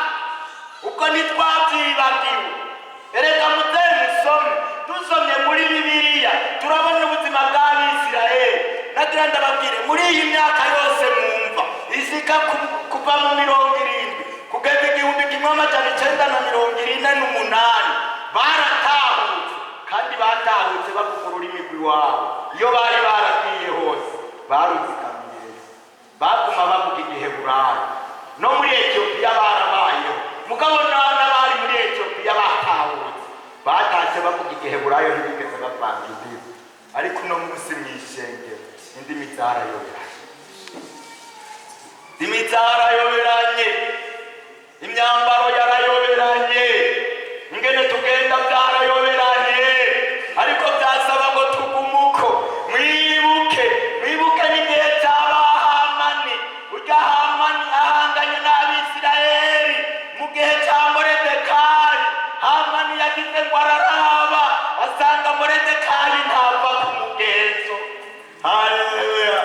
ubwo ntitwabyibagiwe. Erega muze musome, dusomye muri Bibiliya turabona ubuzima bw'Abisirayeli. Nagira ndababwire, muri iyi myaka yose mwumva ishika kuva mu 70 kugeza 1948, baratahutse, kandi batahutse bavuga ururimi rw'iwabo. Iyo bari baragiye hose baruzigamiye, baguma bavuga Igiheburayo. No muri Etiyopiya barabayeho, mugabo n'abari muri Etiyopiya batahutse batashe bavuga Igiheburayo, ntibigeze bavanga indimi. Ariko uno munsi mu ishengero indimi zarayoberanye, indimi zarayoberanye, imyambaro yarayoberanye, ingene tugenda byarayoberanye. Ariko byasaba ngo tugumuko. Mwibuke, mwibuke n'igihe cy'Abahamani. Urya Hamani ahanganye n'Abisirayeli mu gihe cya Moredekayi. Hamani yagize ngo araraba, asanga Moredekayi ntava ku mugenzo. Haleluya!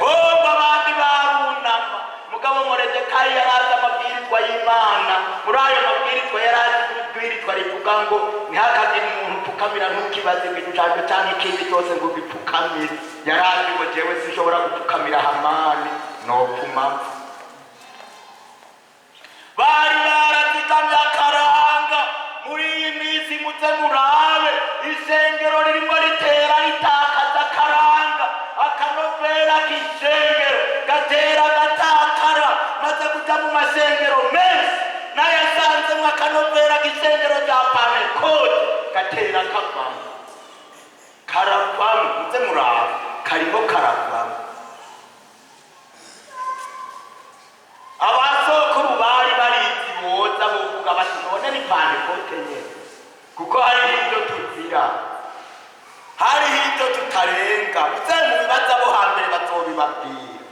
Oh, abandi barunama, mugabo Moredekayi yarazi amabwirizwa y'Imana. Muri ayo mabwirizwa yarazi ibwirizwa rivuga ngo ntihakagire umuntu upfukamira, ntukibaze igishushanyo cyangwa ikindi cyose ngo gipfukamire. Yarazi ngo jewe sinshobora gupfukamira Hamani, nopfuma mpfa. Bari barazigamye akaranga. Muri iyi minsi muze murabe, isengero ririmo ritera ritakaza akaranga, akanovera k'isengero gatera gatakara. Maze kujya mu masengero menshi, nayasanzemo akanovera k'isengero rya Pantekote gatera kavamo, karavamo. Muze murabe, karimo karavamo. Abasokuru bari barizi boza bovuga bati none ni Pantekote nyene, kuko hariho ibyo tuzira, hariho ibyo tutarenga. Muze mubibaza bo hambere, bazobibabwira.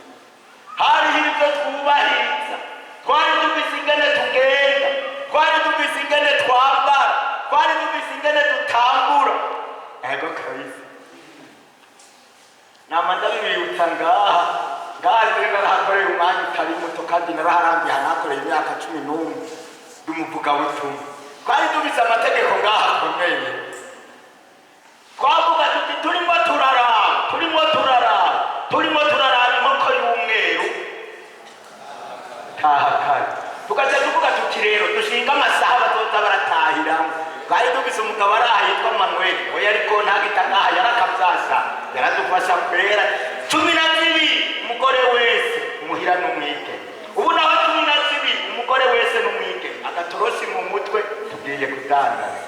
Hariho ibyo twubahiriza, twari dufise ingene tugenda, twari dufise ingene twambara, twari dufise ingene dutambura. Ego kabisa, nama ndabibibutsa ngaha. Ngaha rero narahakoreye umwanya utari muto, kandi naraharambiye, hanakoreye imyaka 11 y'umuvugabutumwa. Twari dufise amategeko ngaha akomeye. Twavuga tuti turimo turaraba, turimo turaraba, turimo turaraba inkoko y'umweru, taha kare. Tugaca tuvuga tuti rero dushinga amasaha bazoza baratahiramo. Twari dufise umugabo ari aha yitwa Manuel, oya, ariko ntagita ngaha, yarakavyasa, yaradufasha kwera. 12 umugore wese umuhira n'umwigeme. Ubu naho 12 umugore wese n'umwigeme, agatoroshi mu mutwe, tugiye kudandaza.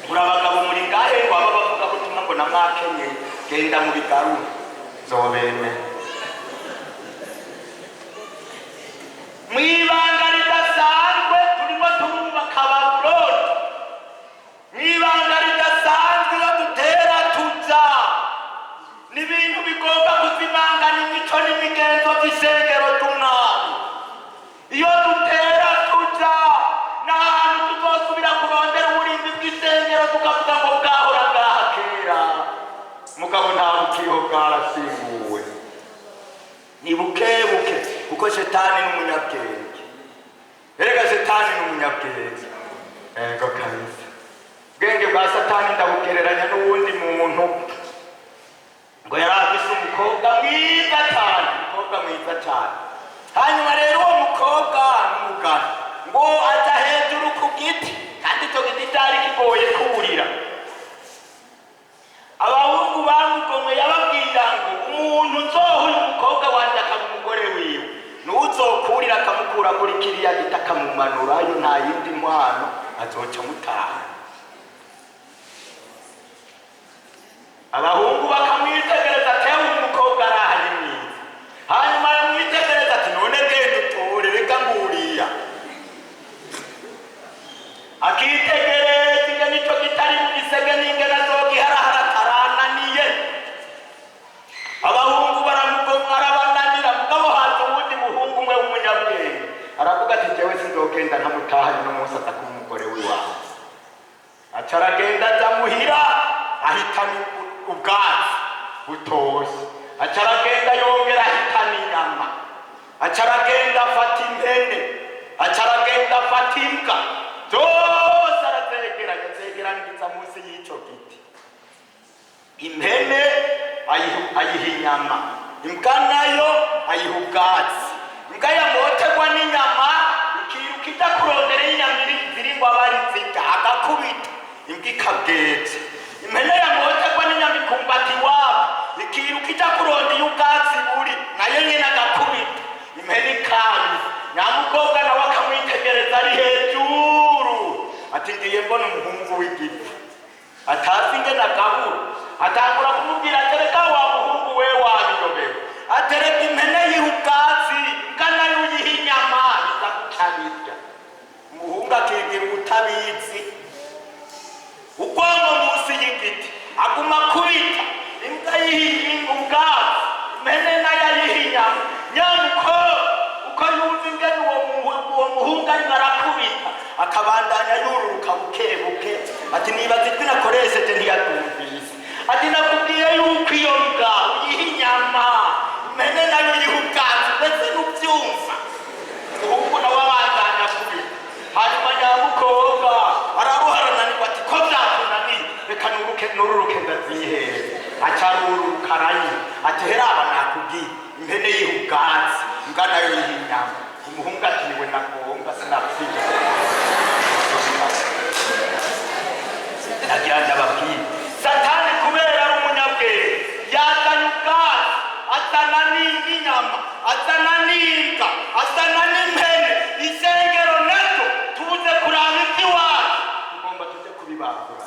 Muri abagabo muri ngahe ngo aba bavuga butumwa ngo namwakenyeye, genda mu bigarura zobemera. Mw'ibanga ridasanzwe turimo turubaka Babuloni. Mw'ibanga ridasanzwe iyo dutera tuja ni ibintu bigomba kuzimangana imico n'imigenzo by'isengero ry'Umwami. Iyo dutera tuja ni ahantu tuzosubira kurondera uburinzi bw'isengero, tukavuga ngo bwahora ngaha kera, mugabo nta bukiriho, bwarashinguwe. Ni buke buke, kuko shetani ni umunyabwenge. Erega shetani ni umunyabwenge. Ego kabisa, ubwenge bwa Satani ndabugereranya n'uwundi muntu ngo yari afise umukobwa mwiza cyane, umukobwa mwiza cyane. Hanyuma rero uwo mukobwa n'umugani ngo aja hejuru ku giti, kandi icyo giti cyari kigoye kurira. Yamwurira akamukura kuri kiriya giti akamumanurayo, nta yindi nkwano azoca amutaha. Abahungu bakamwitegereza, atewe umukobwa araha ni mwiza. Hanyuma yamwitegereza ati: "None genda utore, reka nguriya." Akitegereza ingene ico kitari mu gisege n'ingene azogiharahara, karananiye. Abahungu baramugomwa, arabananira. Mugabo haza uwundi muhungu umwe w'umunyabwenge, aravuga ati: "Jewe sinzogenda ntamutahanye uno munsi, aza kuba umugore w'iwawe." Aca aragenda, aja muhira, ahitana ubwatsi butoshe. Aca aragenda, yongera ahitana inyama. Aca aragenda afata impene, aca aragenda afata imbwa, byose arazegeranya, azegeraniriza munsi y'ico giti. Impene ayiha inyama, imbwa nayo ayiha ubwatsi. Imbwa yamoterwa n'inyama ikiruka ijya kurondera inyama ziri ngo abe ari zirya, agakubita imbwa ikabweja. Impene yamoterwa n'inyama ikumva ati iwabo, ikiruka ijya kurondera iyo ubwatsi buri, nayo nyine agakubita, impene ikabi. Nyamukobwa nawe akamwitegereza ari hejuru, ati: "Ngiye mbona umuhungu w'igifu atazi ingene agabura." Atangura kumubwira ati: "Reka wa muhungu we, wabiyobewe." Atereka impene yiha ubwatsi, imbwa nayo uyiha inyama, biza guca birya. Umuhungu akigira ubutabizi, ugwamo munsi y'igiti, aguma akubita imbwa yiha ubwatsi, impene nayo ayiha inyama. Nyamukobwa uko yumva ingene uwo muhungu arimo arakubita, akabandanya yururuka buke buke, ati: "Nibaza ijwi nakoresheje ntiyatumvise." Ati: "Nakubwiye yuko iyo mbwa uyiha inyama, impene nayo uyiha ubwatsi, ndetse n'ubyumva?" Umuhungu nawe abandanya akubita. Hanyuma nyamukobwa araruharananirwa, ati: "Ko byakunaniye, reka nuruke, nururuke ndazihere." Aca aruruka arayiha, ati: "Heraba, nakubwiye, impene yiha ubwatsi, imbwa nayo yiha inyama." Umuhungu ati: "Niwe nagomba, sinapfira." Nagira ndababwire, Satani kubera ari umunyabwenge, yazanye ubwatsi, azana n'inyama, azana n'imbwa, azana n'impene. Isengero naryo tubuze kuraba iby'iwacu, tugomba tujye kubibangura,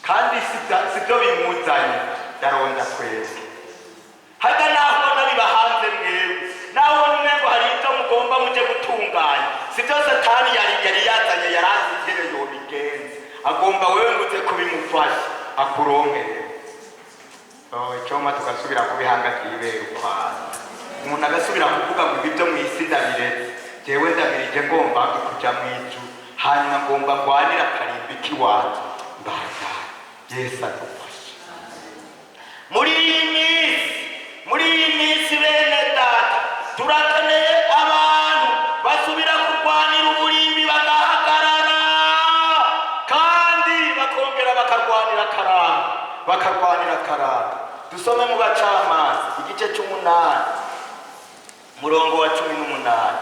kandi si byo bimuzanye. Ndaronda twebwe harya naho ubona biba hanze, mwebwe naho ubona umwe ngo hari ibyo mugomba mujye gutunganya, si byo Satani yari yazanye. Yarazi ingene yobigenza, agomba wewe ngo uze kubimufasha akuronkere. Oh, icyoma tugasubira kubihanga byibera ukwana, umuntu agasubira kuvuga ngo: "Ibi byo mu isi ndabiretse, jewe ndabirije, ngomba kuja mu ijuru, hanyuma ngomba ngwanira akarimbi k'iwacu." Mbandanye, Yesu adufashe muri iyi minsi. Muri iyi minsi, bene data, turakeneye abantu basubira kurwanira uburimbi, bagahagarara, kandi bakongera bakarwanira akaranga, bakarwanira akaranga. Dusome mu Bacamanza igice cy'umunani, umurongo wa 18.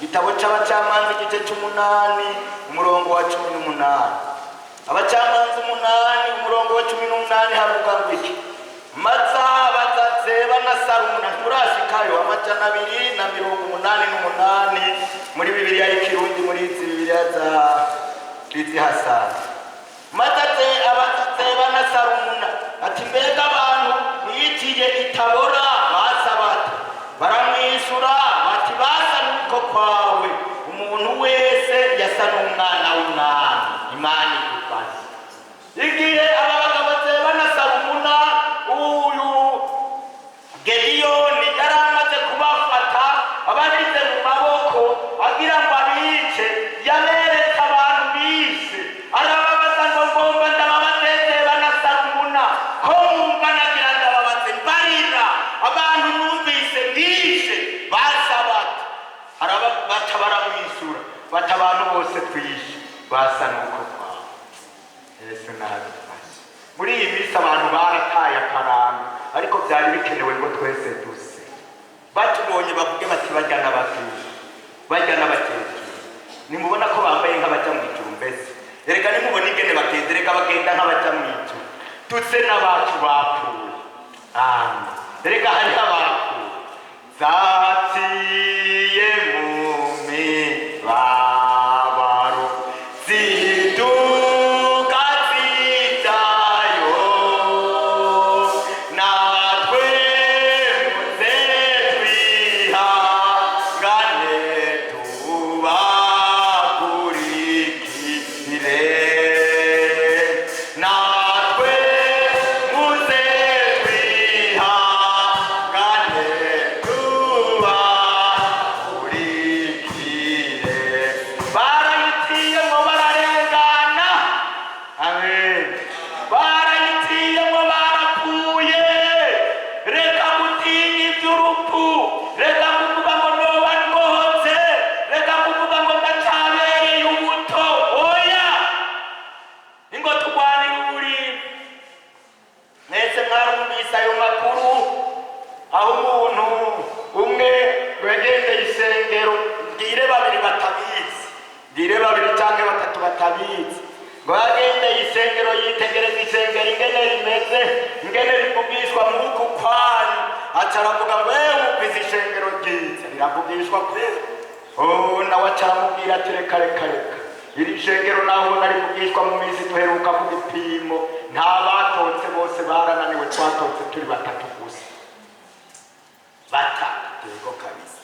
Igitabo cy'Abacamanza igice cy'umunani, umurongo wa 18. Abacamanza 8, umurongo wa 18, havuga ngo iki? Maze abaza Zeba na Salumuna. Nturashikayo. 288 muri Bibiliya y'ikirundi, muri izi Bibiliya za izi hasani. Maze abaza Zeba na Salumuna ati: "Mbega abantu mwiciye i Tabora basa bate?" Baramwishyura bati: "Basa n'uko kwawe, umuntu wese yasa n'umwana w'umwami." Imana idufashe. Igihe aba bagabo Zeba na Salumuna, uyu Gediyoni yari amaze kubafata, abashyize mu maboko agira ngo abice, yaberetse abantu bishe, arababaza ngo: "Ngomba ndababaze, Zeba na Salumuna, ko mwumva nagira ndababaze, mbarira, abantu numvise bishe basa bate?" Baca baramwishyura bati: "Abantu bose twishe basa n'uko kwawe." Yesu nadufashe. Muri iyi minsi abantu barataye akaranga, ariko byari bikenewe ngo twese duse, batubonye bavuge bati: "Bajya n'abakristo, bajya n'abakecuru, nimubona ko bambaye nk'abajya mu ijuru." Mbese erega nimubona ingene bagenda, erega bagenda nk'abajya mu ijuru. Duse n'abacu bapfuye. Amen. Erega hariho abapfuye. Zaciye mu mibabaro, ziduga zijayo, natwe muze twihangane tubakurikire, natwe muze twihangane tubakurikire. Barayitiyemo bararengana, amen. Barayitiyemo barapfuye. Reka gutinya iby'urupfu, reka kuvuga ngo noba ndohotse, reka kuvuga ngo ndacabereye ubuto. Oya, ingo turwanira uburimbi. Mwese mwarumvise ayo makuru, aho umuntu umwe wegendeye isengero, mbwire babiri batabizi, mbwire babiri cyangwa batatu batabizi, ngo yagendeye isengero, yitegereza isengero ingene rimeze, ingene rivugishwa muri uku kwanyu, aca aravuga ngo: "Ewe, wumvise ishengero ryiza riravugishwa kweli." Oh, nawe aca aramubwira ati: "Reka, reka, reka, iri shengero naho ubona rivugishwa, mu minsi duheruka ku gipimo nta batotse, bose barananiwe, twatotse turi batatu gusa." Batatu? Yego kabisa.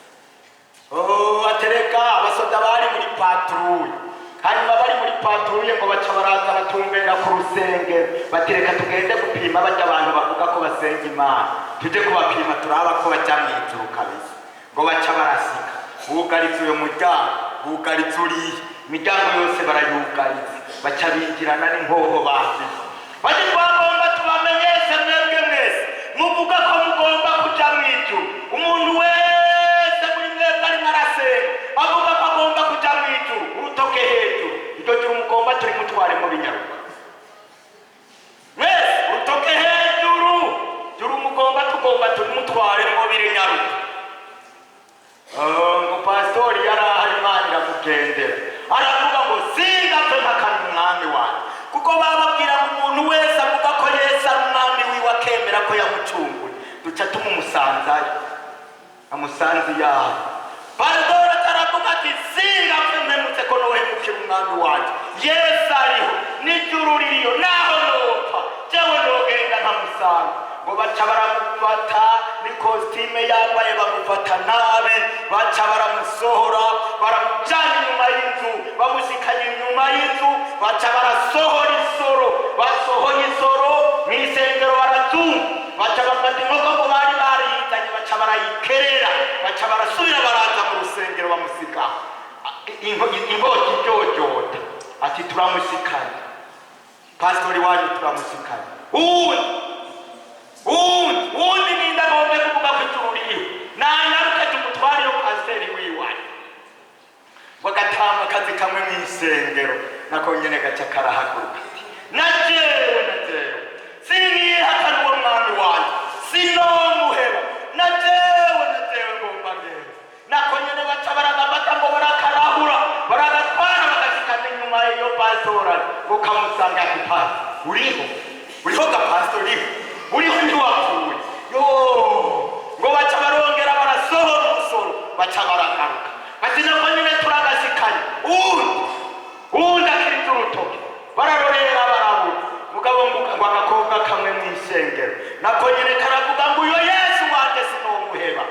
Oh, atereka abasoda bari muri patrouille. Hanyuma bari muri patrouille, ngo baca baraza batumbera ku rusengero, batereka tugende gupima bajya abantu bavuga ko basenga Imana, tujye kubapima turaba ko bajya mu ijuru kabisa. Ngo baca barasika, bugaritse uyo muryango, bugaritse uriya, imiryango yose barayugaritse, baca binjirana n'inkoho bafise. Bati: "Twagomba tubamenyeshe mwebwe mwese muvuga ko mugomba kuja mu ijuru, umuntu wese muri mwebwe arimo arasenga avuga ko agomba kuja mu ijuru, urutoke hejuru. Iryo juru mugomba turi mutwaremo binyaruka. Mwese urutoke hejuru, juru mugomba tugomba turi mutwaremo birinyaruka." Oh, ngo pasitori yari ahari, Imana iramugendera, aravuga ngo: "Singapfe mpakana umwami wanjye." Kuko bababwira ngo umuntu wese avuga ko Yesu ari umwami wiwe, akemera ko yamucunguye, duca tumumusanzayo, amusanze yaho. Pasitori ataravuga ati: "Singapfe mpemutse ko nohemukira umwami wanjye. Yesu ariho n'ijuru ririyo, naho nopfa jewe nogenda nkamusanga." Ngo baca baramufata, ni costume yambaye, bamufata nabi, baca baramusohora, baramujyana inyuma y'inzu. Bamushikanye inyuma y'inzu, baca barasohora isoro. Basohoye isoro mu isengero, barazunga, baca bafata inkoko ngo bari bariyitanye, baca barayikerera, baca barasubira baraza mu rusengero, bamusigaho inkota iryoryota. Ati: "Turamushikanye pasitori wanyu, turamushikanye." Uwundi, uwundi, uwundi ninda agombe kuvuga ko ijuru ririho, nanyaruke tumutware iyo pasiteri wiwanyu. Bagatama akazi kamwe mu isengero, nako nyene gaca karahaguruka ati: "Na jewe, na jewe sinihakana uwo mwami wanje, sinomuheba, na jewe, na jewe ngomba ngende." Nako nyene baca baragafata, ngo barakarahura, baragatwara, bagashikana inyuma y'iyo pasitora, ngo kamusanga ati: "Pasi uriho, uriho ga pastor, uriho, uriho, ntiwapfuye yo." Ngo baca barongera barasohora umusoro, baca baragaruka, bati: "Nako nyene turagashikanye." Uwundi, uwundi akiriza urutoke, bararorera barabura. Mugabo ngo agakobwa kamwe mu isengero nako nyene karavuga ngo: "Uyo Yesu wanje sinomuheba,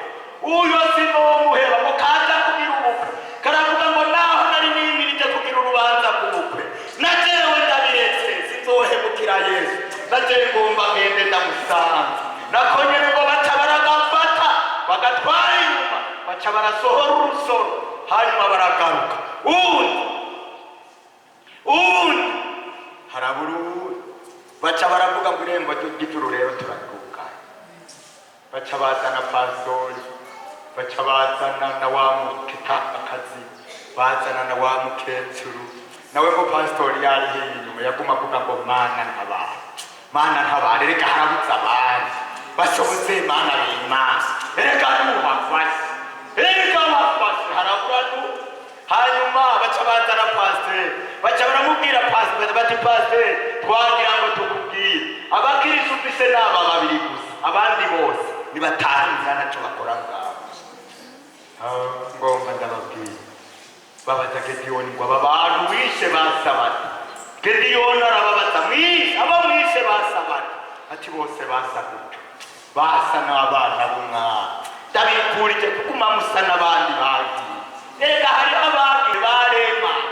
uyo sinomuheba." Ngo kaza kugira ubukwe, karavuga ngo: "Naho nari nimirije kugira urubanza rw'ubukwe, na jewe ndabiretse, sinzohemukira Yesu, na jewe ngomba ngende ndamusanze." Nako nyene ngo baca baragafata, bagatwara inyuma, baca barasohora urusoro, hanyuma baragaruka. Uwundi, uwundi, harabura uwundi. Baca baravuga ngo: "Irembo ry'ijuru rero turaryugaye." Baca bazana pasitori, baca bazana na wa mukitakazi, bazana na wa mukecuru nawe. Ngo pasitori yari hiye inyuma, yaguma avuga ngo: "Mana ntabara, Mana ntabara, reka harabuze abandi bashobotse, Mana b'Imana, reka nubafashe, reka bafashe, harabura nu." Hanyuma baca bazana pasiteri, baca baramubwira pasiteri bati: "Pasiteri, twagira ngo tukubwire, abakirisu ufise ni aba babiri gusa, abandi bose nibatahira, naco bakora ngaho." Ngomba ndababwira, babaza Gediyoni ngo aba bantu wishe basabata. Gediyoni arababaza, mwishe abo mwishe basabata? Ati bose basa gutyo, basa n'abana b'umwami. Ndabifurije kuguma musa n'abandi bagiye. Erega hariho abagiye baremanze,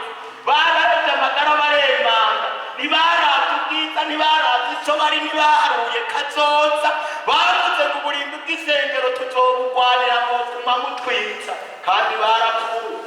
bararebye amagara baremanga, ntibaravye ubwiza, ntibaravye ico bari, ntibaharuye kazoza. Bavuze ngo uburimbi bw'isengero tuzobugwanira, mwotuma mutwica, kandi barapfuye,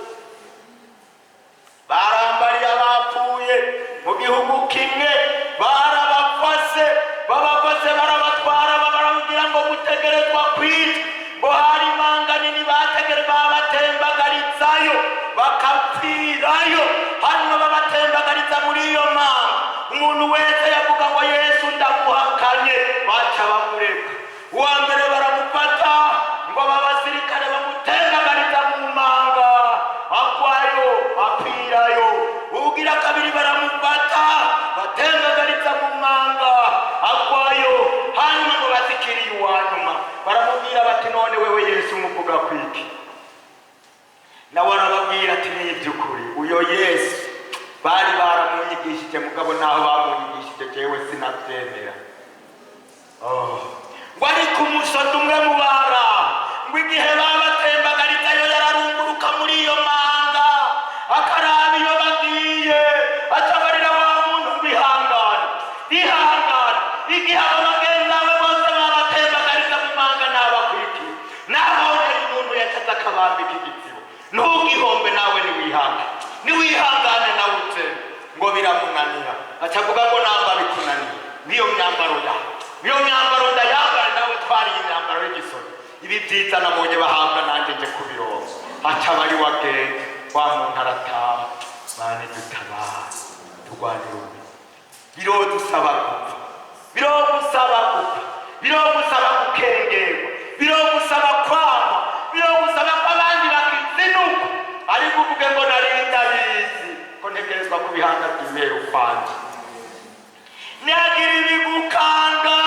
barambariye abapfuye mu gihugu kimwe. Barabafase, babafase barabatwara, barababwira ngo mutegerezwa kwicwa, ngo hari imanga nini bategere babatembagarizayo bakapfirayo. Hanyuma babatembagariza muri iyo manga, umuntu wese yavuga ngo Yesu ndamuhakanye, baca bamureka. Uwa mbere baramufata ngo aba basirikare bamutembagariza mu manga, agwayo apfirayo. Ugira kabiri baramufata, batembagariza mu manga, agwayo. Hanyuma ngo basikiriye uwa nyuma, baramubwira bati none wewe Yesu umuvuga kwiki? Nawe arababwira ati ni iby'ukuri, uyo Yesu bari baramunyigishije, mugabo naho bamunyigishije jewe sinabyemera. Oh. Ngo ariko umusozi umwe mu bara, ngo igihe babatembagarizayo yararunguruka muri iyo manga, akaraba iyo bagiye, acabarira wa muntu ngo ihangane, ihangane, igihe abo bagenzi bawe bose babatembagariza mu manga nabakwikiye, nabonye umuntu yacaze akabambika igitsibo. Ntugihombe nawe, niwihangane, niwihangane nawe uze. Ngo biramunanira, acavuga ngo namba bikunaniye, niyo myambaro yawe, niyo myambaro ndayambara, nawe twariye imyambaro y'igisoro, ibi byiza nabonye bahabwa nanjye nje kubironka. Aca bari wagenda, wa muntu arataha. Mane dutabara, turwanire umwe. Birodusaba gupfa, birogusaba gupfa, birogusaba gukengerwa, birogusaba kwangwa, birogusaba ko abandi bakizinuka, ariko uvuge ngo nari ndabizi ko ntegerezwa kubihanga by'imbere ukwanje. Ntihagira ibigukanga.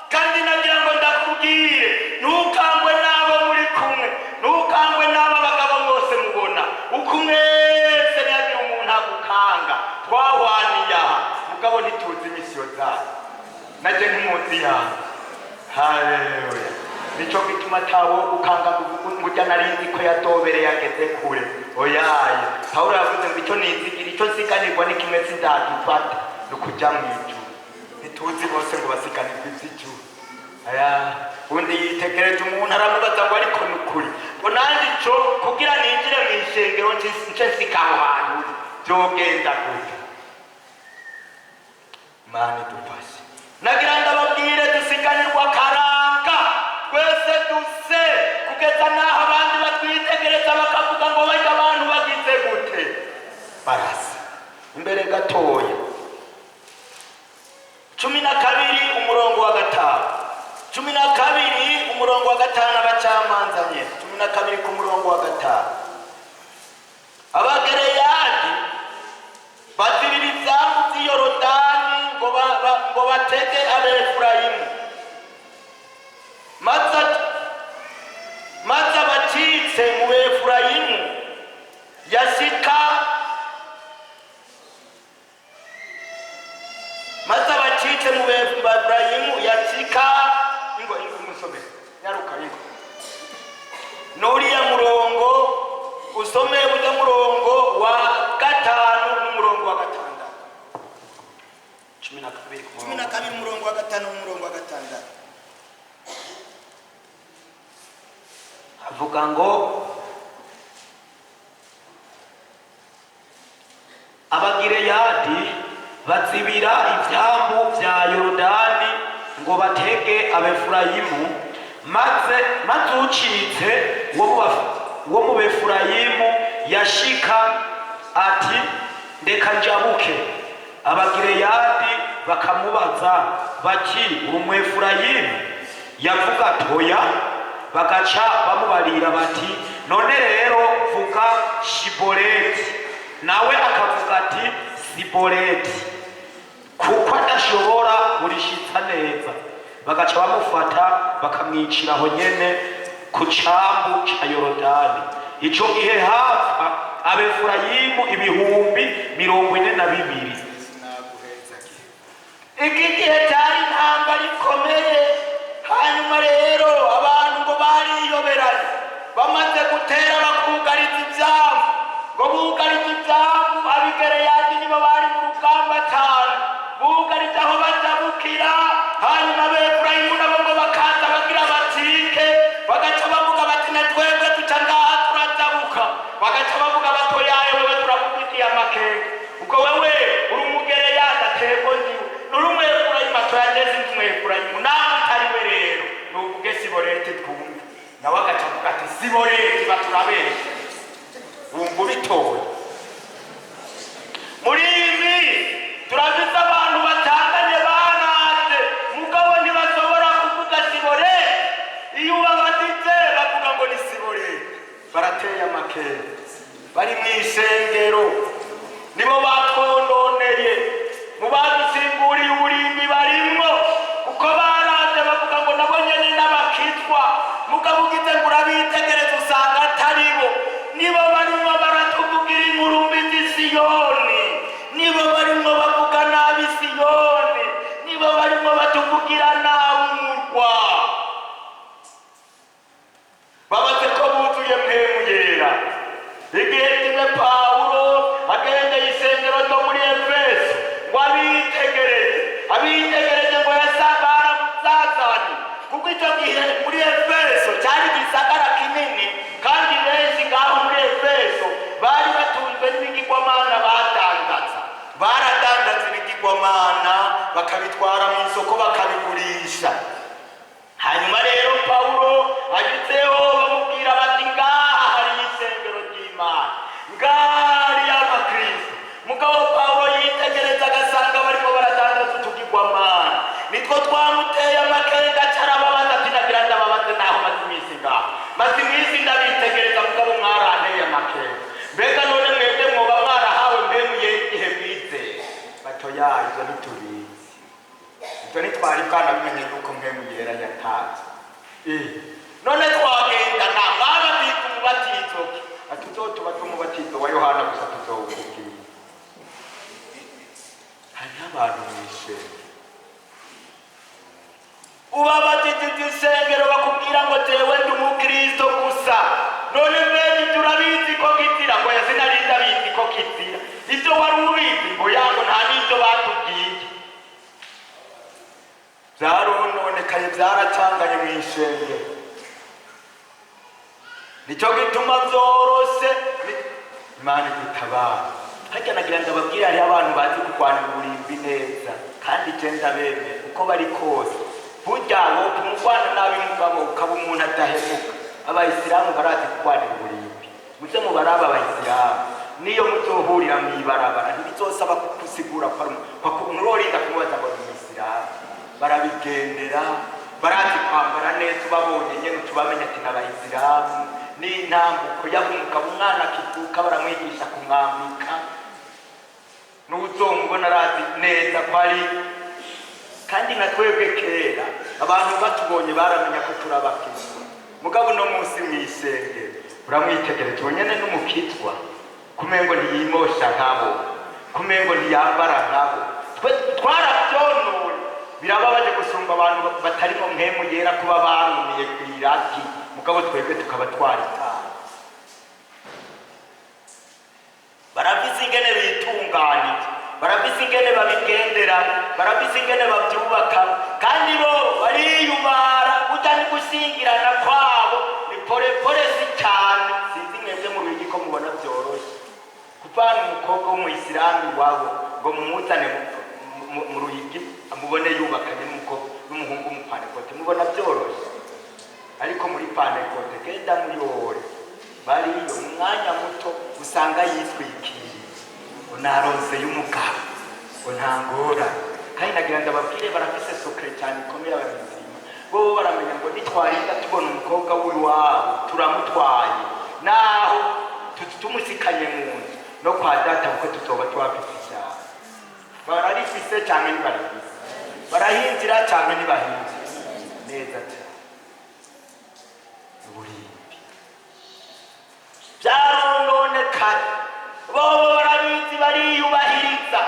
Kandi nagira ngo ndakubwire, ntukangwe n'abo muri kumwe, ntukangwe n'abo bagabo bose mubona uko mwese. Ntihagira umuntu agukanga. Twahwaniye aha, mugabo ntituzi imisiyo zayo, najye nk'umunsi yawe. Haleluya! Nico gituma atawo gukanga ngo ujya narinzi ko yatobereye ageze kure. Oyaye, Pawulo yavuze ngo icyo nizigira, icyo nsiganirwa ni kimwe, sindagifata, ni ukujya mu ijuru. Ntituzi bose ngo basiganirwe iby'ijuru. Aya undi yitegereje umuntu aramubaza ngo ariko ni ukuri, ngo nanjye ico kugira ninjire mu ishengero nce nsika aho hantu uri, byogenda gute? Imana idufashe. Nagira ndababwire, dusiganirwa akaranga twese duse, kugeza n'aho abandi batwitegereza bakavuga ngo barya abantu bagize gute, barasa. Imbere gatoya, 12 umurongo wa 5, 12 umurongo wa 5, abacamanza nyene 12 ku murongo wa 5. Abagereyadi bazibira ivyambu vy'i Yorodani ngo batege Abefurayimu, maze abacitse mu Befurayimu yashika, maze abacitse mu Befurayimu yashika. Ingo, ingo musome, nyaruka, ingo nuriya murongo usome, ujya murongo wa 5 n'umurongo wa 6, 12 ku Cumi murongo. na kabiri umurongo wa 5 n'umurongo wa 6. Avuga ngo Abagireyadi bazibira ivyambu vya Yorodani ngo batege Abefurayimu, maze ucitse wo mu Befurayimu yashika ati ndeka njabuke. Abagireyadi bakamubaza bati uri Umwefurayimu? Yavuga ati oya. Bagaca bamubarira bati none rero vuga Shiboleti. Nawe akavuga ati Siboleti, kuko adashobora kurishitsa neza. Bagaca bamufata bakamwicira aho nyene. Ku cambu ca Yorodani. Ico gihe hapfa Abefurayimu 42,000. Iki gihe cyari intambara ikomeye. Hanyuma rero abantu ngo bariyoberanye, bamaze gutera bakugariza ibyambu, ngo bugarize ibyambu. Abigereyadi nibo bari mu rugamba cyane, bugarije aho bajabukira. Hanyuma Abefurayimu nabo ngo bakaza bagira batike, bagaca bavuga bati: "Na twebwe duca ngaha turajabuka." Bagaca bavuga bati: "Oyaye, wewe turakufitiye amakenga, ubwo wewe uri Umugereyadi." "Atego ndiwe." "Nuri Umwefurayimu?" "Atoyageze, ndi Umwefurayimu." "Nawe utari we rero nuvuge Siboreti twumve." Nawe agaca avuga ati: "Siboreti." Baturabeshya, wumva ubitoye. Muri iyi minsi turafise abantu batanganye baraze, mugabo ntibashobora kuvuga Siboreti. Iyo ubabajije bavuga ngo ni Siboreti. Barateye amakenga, bari mu isengero, nibo batwononeye, mu badusimburiye uburimbi barimwo, kuko baraze bavuga ngo nabo nyene n'abakizwa. Mugabo ugize ngo urabitegereza usanga atari bo. Nibo barimwo baratuvugira inkuru mbi z'Isiyoni, nibo barimwo bavuga nabi Siyoni, nibo barimwo batuvugira nabi umurwa. Babaze ko buzuye Mpwemu Yera. Igihe kimwe Pawulo agendeye isengero ryo muri Efeso ngo abitegereze, abitegereje ngo baramuzazanye, kuko icyo gihe muri Efeso cyari igisagara kinini, kandi benshi ngaho muri Efeso bari batunzwe n'ibigirwamana badandaza. Baradandaza ibigirwamana, bakabitwara mu isoko bakabigurisha. Hanyuma rero Pawulo agitseho bamubwira bati: "Ngaha hari isengero ry'Imana, ngaha hari abakristo." Mugabo Pawulo yitegereza agasanga barimo baradandaza utugirwamana. Nitwo twamuteye amakenga. Carababaza ati: "Nagira ndababaze, naho maze iminsi ngaha, maze iminsi ndabitegereza, mugabo mwaranteye amakenga. Mbega none mwebwe mwoba mwarahawe Mpwemu Yera igihe mwizeye?" "Batoya, ibyo ntitubizi, ibyo ntitwari bwanabimenye yuko Mpwemu Yera yatanze." "None twagendana mwababika umubatizo ki?" Ati: "Uzotuba umubatizo wa Yohana gusa tuzowukubwira." Hariho abantu mu ishengero, ubabajije iby'isengero bakubwira ngo: "Jewe ndi umukristo gusa." "None mbega ibyo urabizi ko kizira?" Ngo: "Ya, sinari ndabizi ko kizira." "Ibyo wari ubizi?" Ngo: "Yango nta n'ibyo batubwiye." Byarononekaye, byaracanganye mu ishengero. Nicyo gituma byoroshe. Imana idutabara. Harya nagira ndababwira, hariho abantu bazi kurwanira uburimbi neza, kandi je ndabemera uko bari kose. Burya wopfa umurwana nabi, mugabo ukaba umuntu adahemuka. Abayisilamu barazi kurwanira uburimbi. Muze mubaraba abayisilamu, niyo muzohurira mw'ibarabara ntibizosaba kugusigura ko ari nturorinda kumubaza ngo ni umuyisilamu. Barabigendera, barazi kwambara neza. Ubabonye nyene utubamenya ati n'abayisilamu. N'intambuko yaba umugabo, umwana akivuka baramwigisha kumwambika, n'uzomubona arazi neza ko ari. Kandi na twebwe kera abantu batubonye baramenya ko turabakizwa. Mugabo uno munsi mw'isengero uramwitegereza uwo nyene n'umukizwa, kumengo ntiyimosha nkabo, kumengo ntiyambara nkabo. Twe twarabyononye. Birababaje gusumba abantu batarimo Mpwemu Yera kuba barumiye ku iraki, mugabo twebwe tukaba twaritaye. Barafise ingene bitunganije, barafise ingene babigendera, barafise ingene babyubaka, kandi bo bariyubara. Burya ni gushyingirana kwabo ni porepore, si cyane. Sinzi mwebwe mu Ruyigi ko mubona byoroshye kuvana umukobwa w'umuyisilamu iwabo ngo mumuzane mu Ruyigi, mubone yubakanye n'umukobwa n'umuhungu w'umupanekote. Mubona byoroshye, ariko muri panekote genda muyore bariyo mu mwanya muto usanga yitwikiriye ngo naronse y'umugabo, ngo nta ngorane. Kandi nagira ndababwire, barafise secret cyane ikomeye ababizima. Bo baramenya ngo nitwarinda tubona umukobwa w'iwabo turamutwaye, naho tumusikanye mu nzu no kwa data, kuko tuzoba twafise icyaha. Bararifise cyangwa ntibarifise, barahinjira cyangwa ntibahinjira neza cyane. Uburimbi. kare. Bobo barabizi, bariyubahiriza.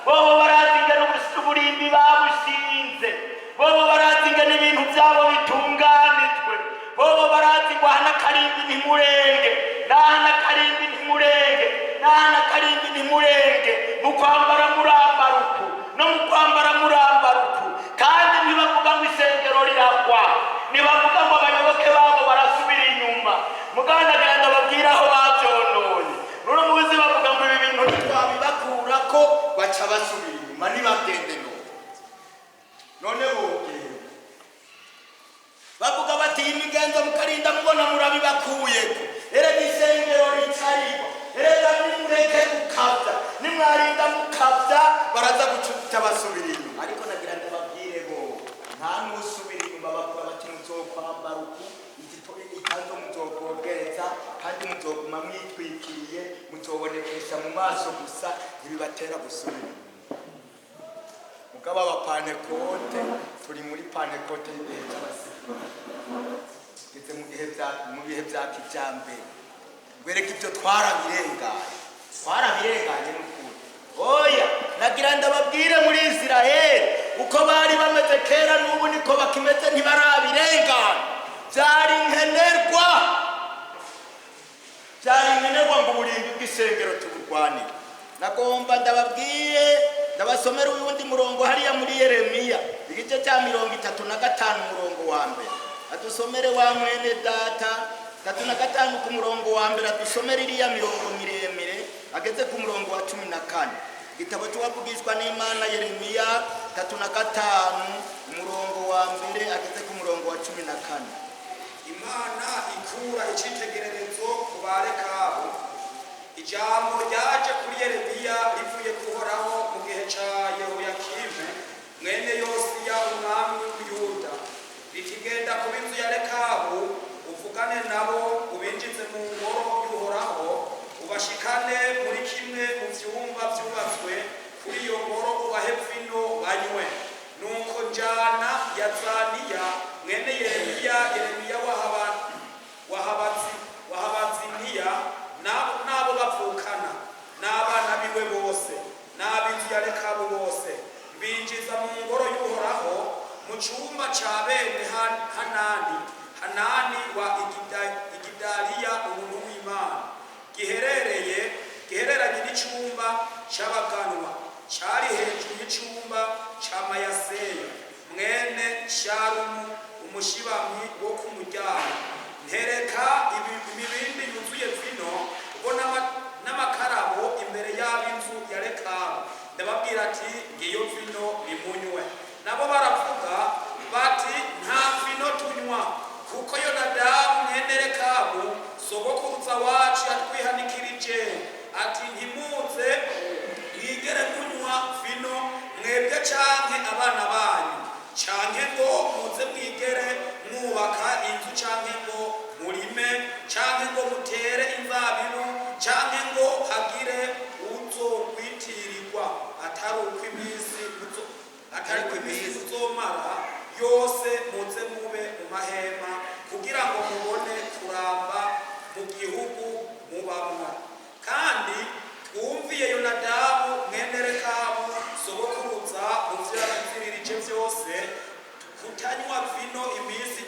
Bobo barazi ingene uburimbi babushinze. Bobo barazi ingene ibintu byabo bitunganijwe. Bobo barazi ngo aha n'akarimbi ntimurenge, n'aha n'akarimbi ntimurenge, n'aha n'akarimbi ntimurenge. Mu kwambara murambara uku, no mu kwambara murambara uku. Kandi ntibavuga ngo isengero riragwa, ntibavuga ngo abayoboke babo barasubira inyuma. Muganagira ndababwira aho babyononye. Runo muzi bavuga ngo ibi bintu Twabibakura ko baca basubira inyuma, ntibagende. None bogenda bavuga bati iyi migenzo mukarinda mubona murabibakuyeko, erega isengero ricarigwa, erega nimureke gukabya, nimwarinda mukabya baraza gucuta basubira inyuma. Ariko nagira ndababwire bo nta n'usubira inyuma. Bavuga bati muzokwambara uku, ikanzu muzokwogereza, kandi muzoguma mwitwikiriye, muzobonekesha mu maso gusa. Ntibibatera gusubira inyuma. Mugabo abapantekote, turi muri pantekote y'igihe cy'abasizi, tugeze mu bihe bya kijyambere. Wereka ibyo twarabirenganye, twarabirenganye n'ukuri. Oya, nagira ndababwire, muri Isiraheli uko bari bameze kera n'ubu niko bakimeze, ntibarabirengana. Byari nkenerwa, byari nkenerwa ngo uburimbi bw'isengero tuburwanire. Nagomba ndababwiye, ndabasomera uyundi murongo hariya muri Yeremiya, igice cya 35, umurongo wa mbere. Adusomere wa mwene data, 35 ku murongo wa mbere. Adusomere iriya mirongo miremire ageze ku murongo wa 14. Igitabo cy'uwavugishwa n'Imana Yeremiya, 35, umurongo wa mbere ageze ku murongo wa 14. Imana ikura icyitegererezo ku Barekabu. Ijambo ryaje kuri Yeremiya rivuye kuhoraho mu gihe ca Yehoyakimu mwene Yosiya, umwami w'Ubuyuda, riti: "Genda ku b'inzu ya Rekabu, uvugane nabo, ubinjize mu ngoro y'Uhoraho, ubashikane muri kimwe mu vyumba vyubatswe kuri iyo ngoro, ubahe vino banywe." Nuko njana Yazaniya mwene Yeremiya, Yeremiya wahabaziniya, n'abo bavukana n'abana biwe bose n'ab'inzu ya Rekabu bose, binjiza mu ngoro y'Uhoraho mu cumba ca bene Hanani, Hanani wa Igidaliya, umuntu w'Imana, gihereranye n'icumba c'abaganwa cari hejuru y'icumba ca Mayaseya mwene Sharumu, umushibamyi wo ku muryango. Ntereka imibindi yuzuye vino ubwo n'amakarabo imbere y'ab'inzu ya Rekabu, ndababwira ati: "Ngiyo vino, nimunywe." Nabo baravuga bati: "Nta vino tunywa, kuko Yonadabu mwene Rekabu, sogokuruza wacu, yatwihanikirije ati: 'Ntimuze mwigere kunywa vino, mwebwe canke abana banyu, canke ngo muze mwigere mwubaka inzu, canke ngo murime, canke ngo mutere inzabibu, canke ngo hagire uzokwitirirwa, atari uko iminsi muzomara yose muze mube mu mahema, kugira ngo mubone kuramba mu gihugu mubamwo.' Kandi twumviye Yonadabu mwene Rekabu, sogokuruza, mu vyo yatuziririje byose, kutanywa vino iminsi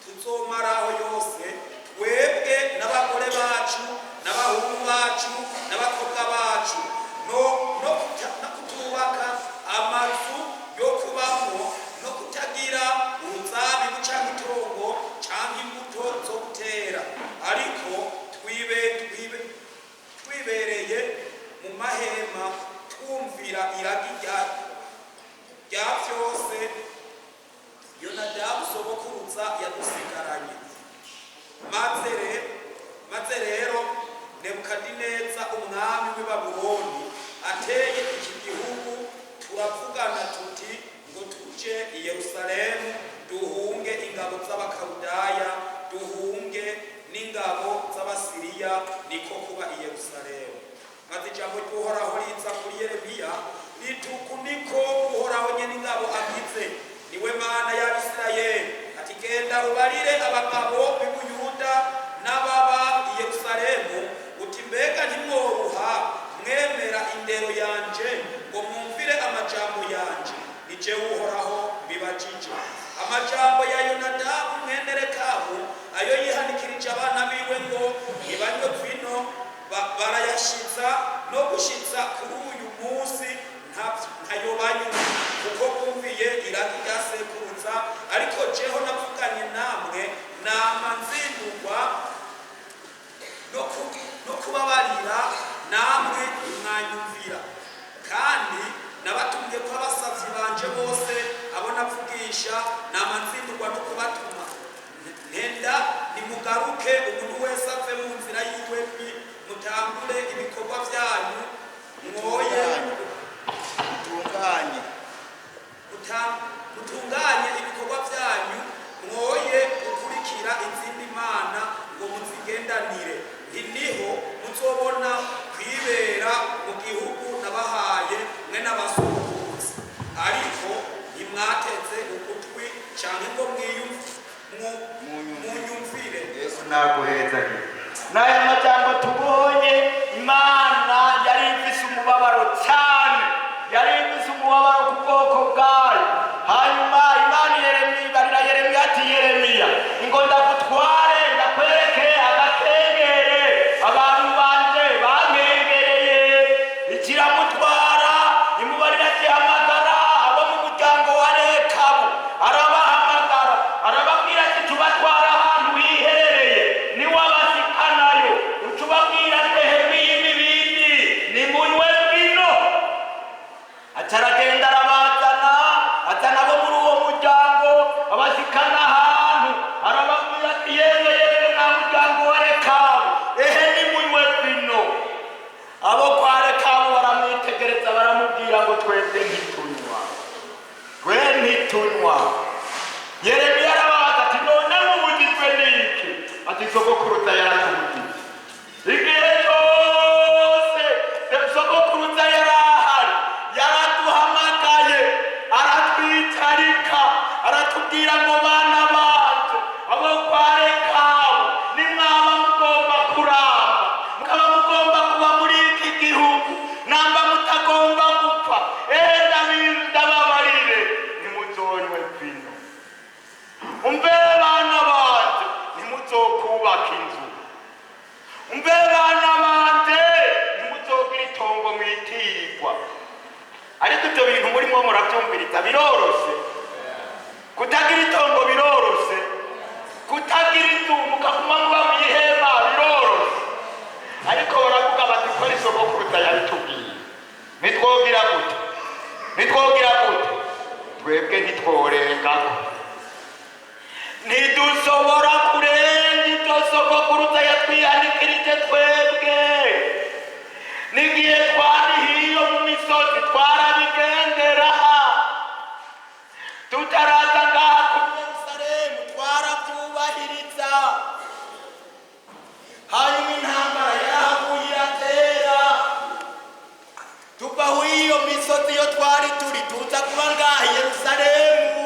tuzomaraho yose, twebwe n'abagore bacu n'abahungu bacu n'abakobwa bacu, no kutubaka amazu yo kubamwo, no kutagira uruzabibu canke itongo canke imbuto zo gutera, ariko twibereye mu mahema, twumvira iragi rya vyose Yonadabu sogokuruza yadusigaranye." Maze rero Nebukadineza umwami w'i Babuloni ateye iki gihugu, turavugana tuti ngo tuje i Yerusalemu, duhunge ingabo z'Abakaludaya, duhunge n'ingabo z'Abasiriya. Niko kuba i Yerusalemu. Maze ijambo ry'Uhoraho riza kuri Yeremiya riti: "Uku niko Uhoraho nyene ingabo agize, niwe Mana y'Abisirayeli, ati: Genda ubarire abagabo b'i Buyuda n'ababa i Yerusalemu uti: Mbega ntimwo indero yanje ngo mwumvire amajambo yanje? Ni jewe Uhoraho mbibajije. Amajambo ya Yonadabu mwene Rekabu, ayo yihanikirije abana biwe ngo ntibanywe vino, barayashitsa no gushitsa kuri uyu munsi ntayo banywa, kuko bumviye iragi rya sekuruza. Ariko jeho navuganye namwe, nama nzindurwa no kubabarira, namwe ntimwanyumvira. Kandi nabatumye ko abasavyi banje bose, abo navugisha, nama nzindurwa no kubatuma. Ntenda nimugaruke, umuntu wese ave mu nzira yiwe mbi, mutangure ibikorwa vyanyu, mwoye Mutunganye. Mutunganye ibikorwa byanyu, mwoye gukurikira izindi mana ngo muzigendanire. Nti niho muzobona kwibera mu gihugu nabahaye mwe n'abasokuruza. Ariko ntimwateze ugutwi canke ngo munyumvire. Yesu naguhezagire. N'aya majambo tubonye, Imana yari ifise umubabaro cyane, yari ifise umubabaro ku bwoko bwayo. Hanyuma Imana Yeremiya ibarira Yeremiya ati: "Yeremiya, ngo ndagutware, ndakwereke agakengere abantu banje bankengereye." Ikiramutwara, imubarira ati: "Hamagara abo mu muryango wa Rekabu." Arabahamagara, arababwira ati: "Tubatwara ahantu hiherereye, niwabashikanayo ucubabwira ati: 'Hemiye imibindi, nimunywe vino.'" Aca aragenda, arabazana, azana abo muri uwo muryango, abashikana ahantu, arababwira ati: "Yewe, yewe, mwa muryango wa Rekabu, ehe nimunywe vino." Abo kwa Rekabu baramwitegereza, baramubwira ngo: "Twebwe ntitunywa, twe ntitunywa." Yeremiya arababaza ati: "None mubugizwe n'iki?" Ati: "Sogokuruza yaratubugije. Igihe cyose sogokuruza yari ahari, yaraduhamagaye, aratwicarika, aratubwira ngo: 'Bana banje, abo kwa Rekabu, nimwaba mugomba kuramba, mukaba mugomba kuba muri iki gihugu, namba mutagomba gupfa, ehe ndababarire, ntimuzonywe vino. Umve bana banje, ntimuzokubaka inzu. Umve bana banje, ntimuzogira itongo mwitirirwa.'" Ariko ibyo bintu murimo murabyumviriza, biroroshe kutagira itongo, biroroshe kutagira inzu, mukaguma muba mu ihema, biroroshe. Ariko baravuga bati: "Ko ari sogokuruza yabitubwiye, nitwogira gute? Nitwogira gute? Twebwe ntitworengako, ntidushobora kurenga ibyo sogokuruza yatwihanikirije." Twebwe n'igihe twari hiyo mu misozi twarabigendera, tutaraza ngaha ku Yerusalemu twarabyubahiriza. Hanyuma intambara yarahavuye iratera, tuva aho iyo misozi iyo twari turi, tuza kuba ngaha i Yerusalemu.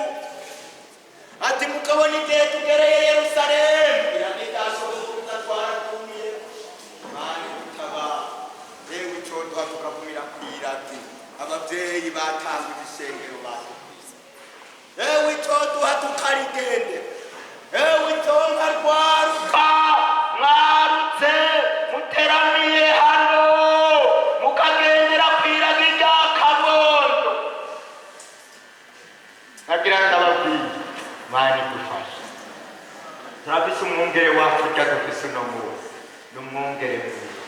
Ati mukabona igihe tugereye Yerusalemu, iragidashobokuza twaragumiye. Imana idutabara. Yewe, icoduha tukagumira kwirati abavyeyi batanguje ishengero badukwiza. Ewe, icoduha tukarigendera. Ewe, iconka rwaruka. Mwarutse muteramiye hano, mukagendera kwiragi rya Kabondo, nkagira ndababwiye, Mana igufashe. Turafise umwungere wacu urya dufise uno munsi, ni umwungere mwiza.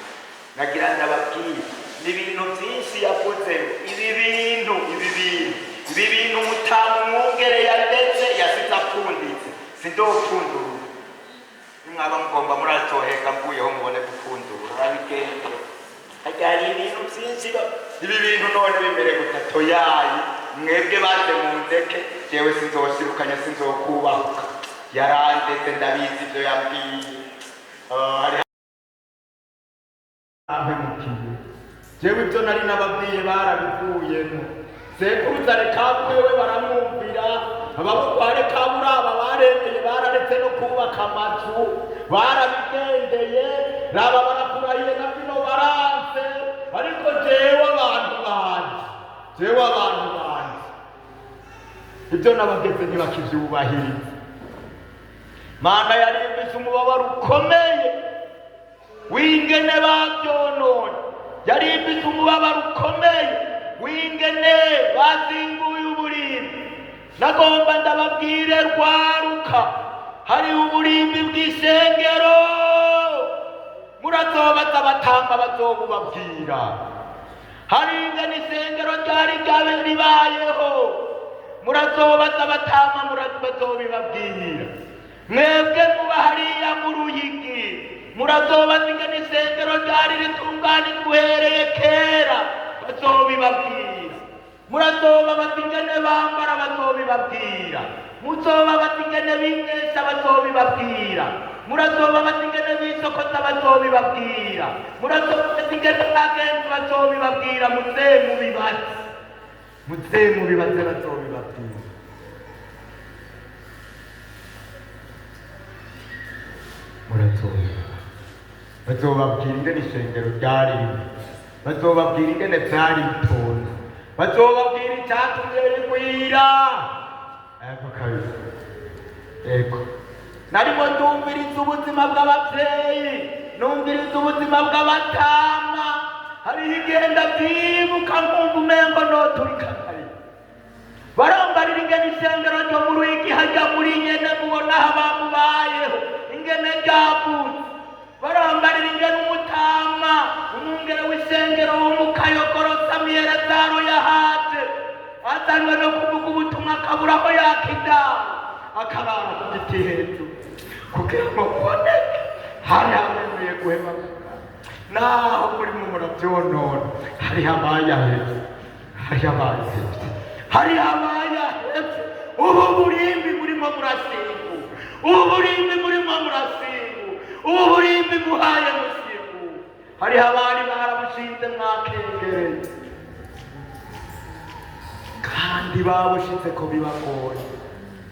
Nagira ndababwiye, ni ibintu byinshi yavuze. Ibi bintu, ibi bintu, ibi bintu mutamu umwungere yandetse yasize apfunditse, sindopfundura. Nimwaba mugomba muratoheka mvuyeho mubone gupfundura, urabigendera. Harya hari ibintu byinshi ibi bintu none bimere gutatu yayi, mwebwe banze mundeke, jewe sinzoshirukanya, sinzokubahuka. Yarandetse, ndabizi ibyo yambwiye. Ah, hari ampemukiye jewe, ibyo nari nababwiye barabivuyemo. Sekuruza Rekabu wewe baramwumvira, ababo kwa Rekabu aba baremeye, bararetse no kubaka amazu, barabigendeye. Raba barakurahiye na bino baranse, ariko jewe abantu Jewe abantu banje ibyo nabageze ntibakivyubahiriza. Mana yarimbise umubabaro ukomeye w'ingene bavyononye, yarimbise umubabaro ukomeye w'ingene bazinguye uburimbi. Nagomba ndababwire rwaruka, hariho uburimbi bw'isengero, murazobaza abatamba bazobubabwira. Hari ingene isengero ryari ryabe ribayeho, murazobaza abatamba bazobibabwira. Mwebwe muba hariya mu Ruyigi, murazobaza ingene isengero ryari ritunganijwe uhereye kera, bazobibabwira. Murazobabaza ingene bambara, bazobibabwira. Muzobabaza ingene bimwesha, bazobibabwira. Murazobabaza ingene bisokoza, bazobibabwira. Murazobabaza ingene bagenzi, bazobibabwira. Muze mubibaze, muze mubibaze, bazobibabwira. Murazobibaza, bazobabwira ingene ishengero ryari rimeze, bazobabwira ingene vyari bitonze, bazobabwira icyatumye rigwira. Ego kabisa, ego. Narimo ndumviriza ubuzima bw'abavyeyi, numviriza ubuzima bw'abatama. Hariho igihe ndavyibuka nkumva umengo noturika kare. Barambarira ingene isengero ryo mu Ruyigi hajya muri nyene mubona aho bamubayeho ingene ryavutse. Barambarira ingene umutama umwungere w'isengero wo mu Kayogoro Samiyeli Lazaro yahaje azanywe no kuvuga ubutumwa, akabura aho yakidara, akarara ku giti hejuru kugira ngo buboneke. Hari abemeye guhema, naho murimo murabyonona. Hariho abayahevye, hariho abayahevye, hariho abayahevye. Ubu burimbi murimo murasingura, ubu burimbi murimo murasingura, ubu burimbi muhaye musingura, hariho abari barabushinze mwakengereye, kandi babushize ko bibagoye,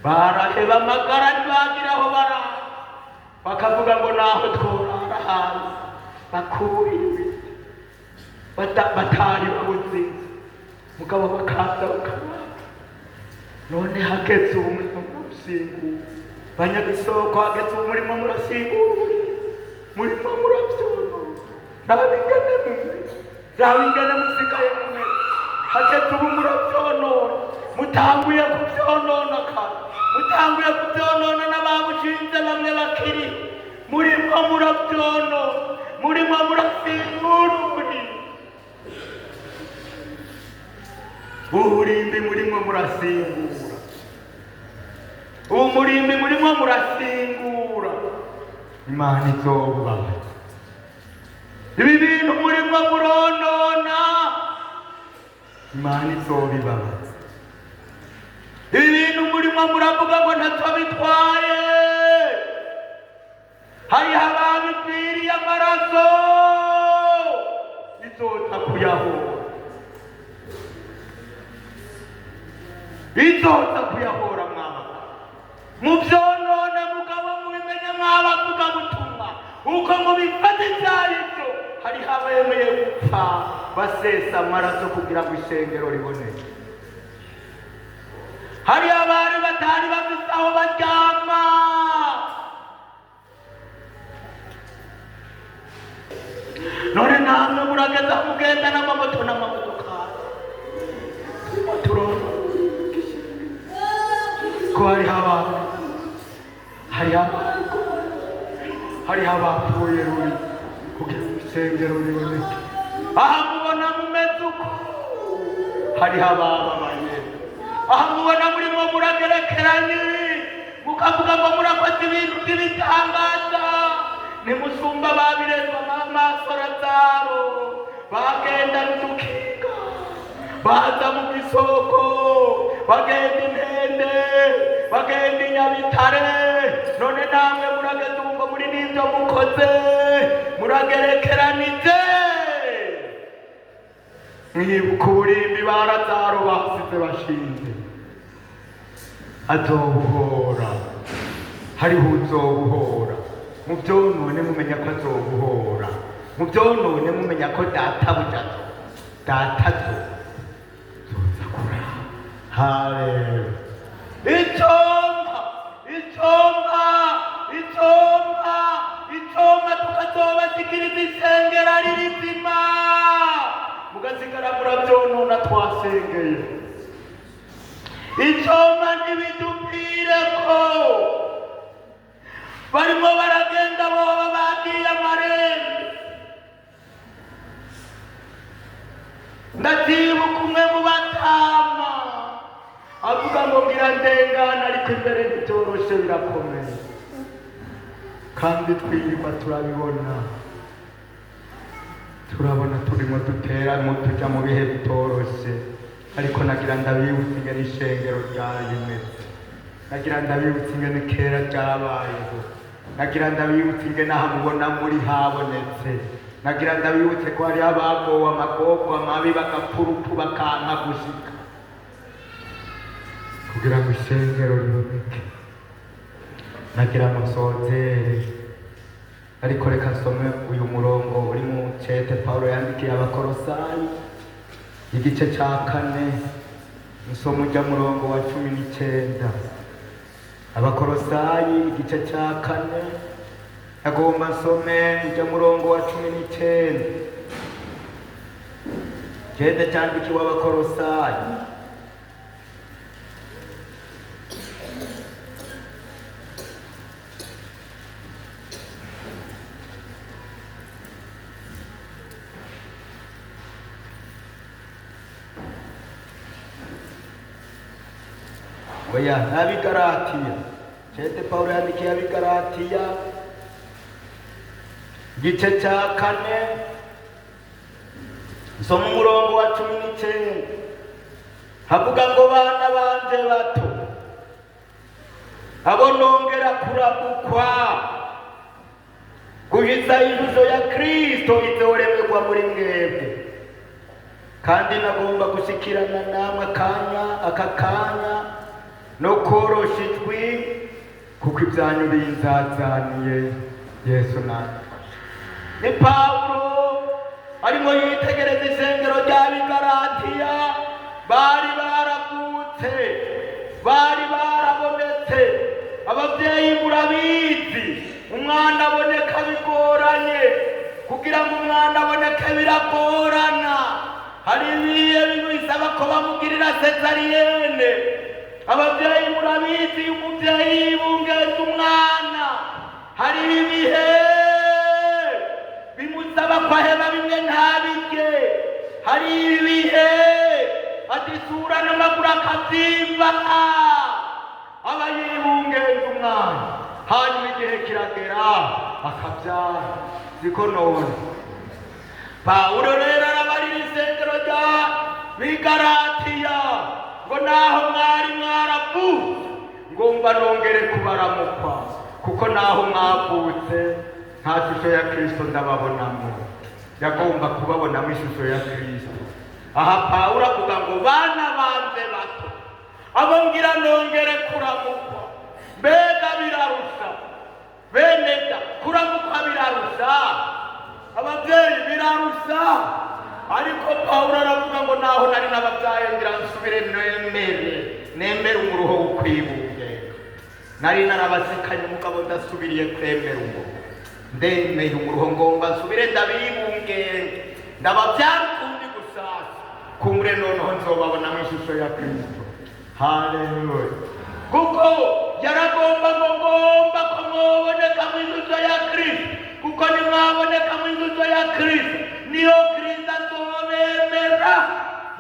baraheba amagara, ntibagira aho barara, bakavuga ngo naho tworara hanze. Bakurira ibiti batari babuze, mugabo bakaza bakabana. None hageze ubu murimo murasingura, banyagisoko, hageze ubu murimo murasingura, murimo murabyonona. Raba ingene mumeze, raba ingene musigaye mumeze. Hageze ubu murabyonona, mutanguye kubyonona kare, mutanguye kubyonona n'ababushinze bamwe bakiri. Murimo murabyonona, murimo murasingura uburimbi. Uburimbi murimo murasingura, umurimbi murimo murasingura, Imana izobubabaza. Ibi bintu murimo muronona, Imana izobibabaza. Ibi bintu murimo muravuga ngo ntacyo bitwaye, hariho ababipfiriye amaraso, izoza kuyahora, izoza kuyahora. Mwaba mubyonone, mugabo mubimenye, mwabavuga butumwa, uko mubifata ibyo, hariho abemeye gupfa basesa amaraso kugira ngo ishengero riboneke. Hariho abari batari bafise aho baryama. None namwe murageza mugenda n'amamoto n'amamodokari, turimo turona ko hariho abantu, hariho abantu, hariho abapfuye ruri kugira ngo isengero riboneke. Aha mubona mumeze uko, hariho abababaye. Aha mubona murimo muragerekeranye, mukavuga ngo murakoze ibintu by'ibitangaza, nimusumba babirezwa amaso Lazaro, bagenda n'udukinga baza mu gisoko, bagenda intende, bagenda i Nyabitare. None namwe murageze ubu ngo muri n'ibyo mukoze, muragerekeranije. Mwibuka uburimbi ba Lazaro basize bashinze, azobuhora. Hariho uzobuhora. Mu byonone mumenya ko azobuhora, mu byonone mumenya ko databuja data zo. Haleluya. Icompa, icompa, icompa, icompa, tukazobashikiriza isengero ari rizima, mugasigara muravyonona twasengeye. Icompa ntibidupfireko. Barimo baragenda, boba bagiye amarembo. Ndatibuka umwe mu batama avuga ngo ngira ndengana, ariko imbere ntibyoroshe, birakomeye, kandi twirirwa turabibona, turabona turimo duteramo tujya mu bihe bitoroshe. Ariko nagira ndabibutse ingene ishengero ryari rimeze, nagira ndabibutse ingene kera ryabayeho, nagira ndabibutse ingene aha mubona muri habonetse, nagira ndabibutse ko hariho abagowe amagorwa mabi, bagapfa urupfu, bakanka gushika kugira ngo ishengero riboneke. Nagira ngo nsozere, ariko reka nsome uyu murongo uri mu cete Pawulo yandikiye Abakorosayi, igice cya 4, nsoma ujya murongo wa 19. Abakorosayi igice cya 4, agomba nsome ujya murongo wa 19. Cete cyandikiwe Abakorosayi. Oya, n'Abigaratiya. Cete Pawulo yandikiye Abigaratiya, igice cya 4, nsoma umurongo wa 19. Havuga ngo: "Bana banje bato, abo nongera kuramukwa guhitsa ishusho ya Kristo izoremerwa muri mwebwe, kandi nagomba gushikirana namwe akanya aka kanya no korosha ijwi, kuko ibyanyu binzazaniye." Yesu natwe. Ni Pawulo arimo yitegereza isengero rya Bigaratiya. Bari baravutse, bari barabonetse. Ababyeyi murabizi, umwana aboneka bigoranye. Kugira ngo umwana aboneke biragorana. Hari ibihe bisaba ko bamugirira césarienne. Ababyeyi murabizi, iyo umubyeyi yibungenza umwana, hari ibihe bimusaba ko aheba bimwe ntabirye, hari ibihe adisura n'amaguru akabyimba, aba yibungenza umwana. Hanyuma igihe kiragera akabyara. Siko none Pawulo rero arabarira isengero rya Bigaratiya ngo: "Naho mwari mwaravutse, ngomba nongere kubaramukwa, kuko naho mwavutse nta shusho ya Kristo ndababonamo." Yagomba kubabonamo ishusho ya Kristo. Aha Pawulo avuga ngo: "Bana banje bato, abo ngira nongere kuramukwa." Mbega birarusha, bene da, kuramukwa birarusha? Ababyeyi, birarusha. Ariko Pawulo aravuga ngo: "Naho nari nababyaye, ngira nsubire nemere umuruho wo kwibungenga. Nari narabasikanye, umugabo, ndasubiriye kwemera umuruho, ndemeye umuruho, ngomba nsubire ndabibungenge, ndababyara ukundi gushasha, kumure noneho nzobabonamo ishusho ya Kristo." Haleluya. Kuko yaragomba ngo: "Ngomba ko mwoboneka mu ishusho ya Kristo, kuko nimwaboneka mu ishusho ya Kristo niyo Kristo azobemera."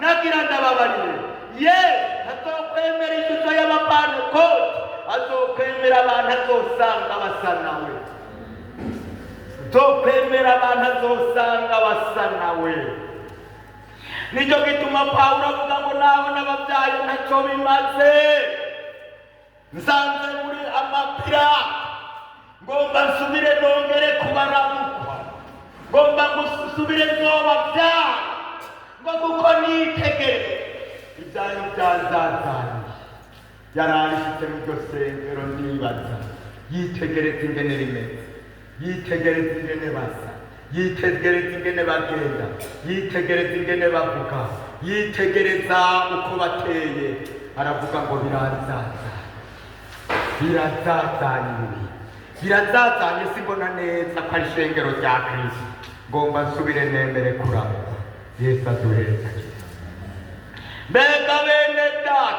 Nagira ndababariye, ye azokwemera ishusho y'Abapantekoti, azokwemera abantu azosanga basa nawe, azokwemera abantu azosanga basa nawe. Nicyo gituma Pawulo avuga ngo: "Naho n'ababyaye ntacyo bimaze, nsanze muri amapira, ngomba nsubire nongere kubaramukwa, ngomba nsubire nzobabyara, ngo kuko nitegere ibyanyu byanzazaniye." Yari arishitse mu iryo sengero, ndibaza, yitegereza ingene rimeze, yitegereza ingene basa, yitegereza ingene bagenda, yitegereza ingene bavuga, yitegereza uko bateye. Aravuga ngo birazazanye, birazazanye, ibi birazazanye, simbona neza ko ari ishengero rya Kristo. Ngomba nsubire nemere kuramukwa. Yesu aduheza. Mbega bene data,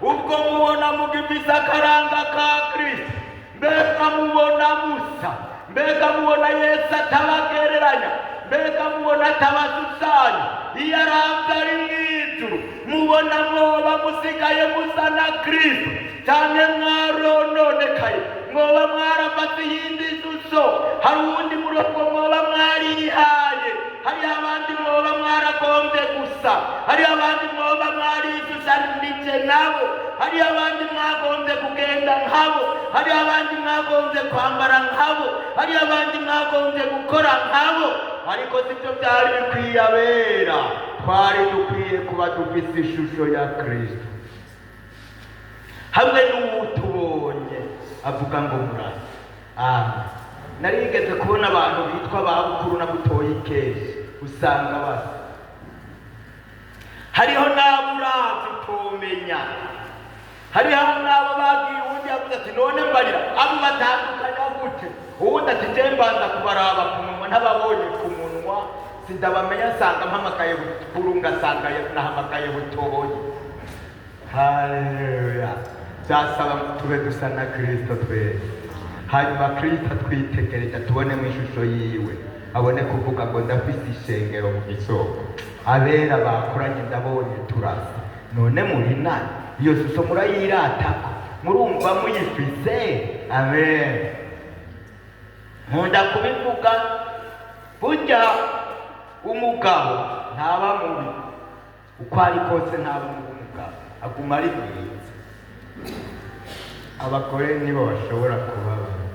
ubwo mubona mugifise akaranga ka Kristo? Mbega mubona musa? Mbega mubona Yesu atabagereranya? Mbega mubona atabashushanya iyo arabye ari mw'ijuru? Mubona mwoba musigaye musa na Kristo, canke mwarononekaye? Mwoba mwarafata iyindi shusho? Hari uwundi murongo mwoba mwarihaye? Hariho abandi mwoba mwaragombye gusa? Hariho abandi mwoba mwarishushanije nabo? Hariho abandi mwagombye kugenda nkabo? Hariho abandi mwagombye kwambara nkabo? Hariho abandi mwagombye gukora nkabo? Ariko sibyo byari bikwiye abera. Twari dukwiye kuba dufise ishusho ya Kristo, hamwe n'uwutubonye avuga ngo murasa. Amen. Narigeze kubona abantu bitwa ba Bukuru na Butoyi, kenshi usanga basa. Hariho n'abo urazi utomenya, hariho n'abo bagiye. Uwundi yavuze ati: "None mbarira, abo batandukanya gute?" Uwundi ati: "Je mbanza kubaraba ku munwa, ntababonye ku munwa sindabamenya, nsanga mpamagaye Bukuru, ngasanga nahamagaye Butoyi." Haleluya! Byasaba ngo tube dusa na Kristo twese, hanyuma Kristo atwitegereza, tubone mu ishusho yiwe, abone kuvuga ngo: "Ndafise ishengero mu gisoko, abera bakoranye, ndabonye turasa. None muri nani? Iyo shusho murayiratako? Murumva muyifise?" Amen. Nkunda kubivuga, burya umugabo ntaba mubi uko ari kose, ntaba mubi. Umugabo aguma ari mwiza. Abagore nibo bashobora kuba babi,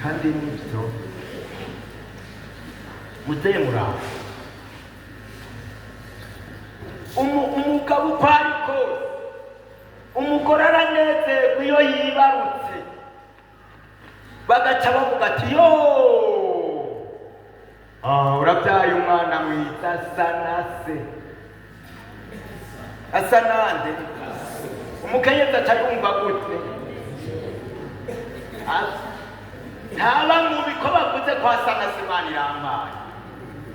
kandi nibyo muzeye muraho. Umugabo uko ari kose, umugore aranezerwa iyo yibarutse, bagaca bavuga ati: "Yo, ah, urabyaye umwana mwiza, asa na se." Asa nande? Umukenyezi aca yumva gute? Ntaba mubi ko bavuze ko asa na se. Imana irampaye.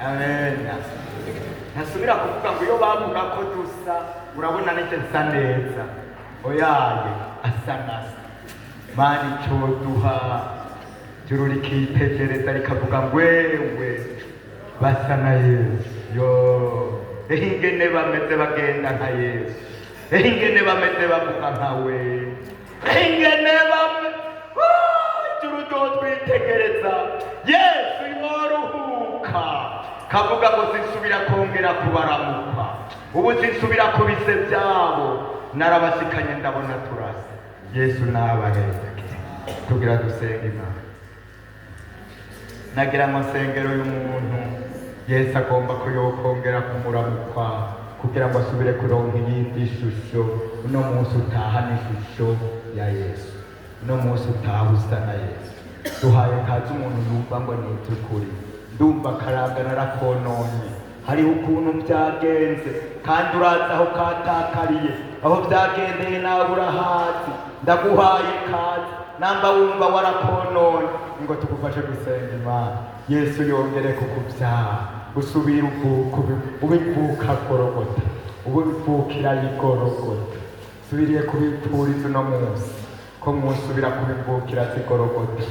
Amen. Ntasubira kuvuga ngo iyo bavuga ko dusa, urabona nite nsa neza. Oyaye, asa na se. Mana icoduha juru rikitegereza rikavuga ngo: "Wewe, basa na Yesu. Yo, ehe ingene bameze, bagenda nka Yesu. Ehe ingene bameze, bavuga nkawe. Ehe ingene bame." Juru twitegereza Yesu yoruhuka, kavuga ngo: "Sinsubira kongera kubaramukwa ubu, sinsubira ku bise byabo, narabashikanye, ndabona turasa." Yesu nabahezeke. Tugira dusenga Imana. Nagira ngo nsengero uyu muntu, Yesu agomba ko yokongera kumuramukwa kugira ngo asubire kuronka iyindi shusho. Uno munsi utahana ishusho ya Yesu, uno munsi utaha usa na Yesu. Duhaye kazi umuntu yumva ngo ni iby'ukuri, ndumva akaranga narakononye, hariho ukuntu byagenze, kandi urazi aho katakariye, aho byagendeye, nawe urahazi. Ndaguhaye ikaze namba wumva warakononye, ngo tugufashe gusenga Imana, Yesu yongere kukubyara, usubire uvuka ubivuka Gorogota, ubivukira Igorogota. Subiriye kubipfuriza uno munsi ko mwusubira kubivukira zigorogota,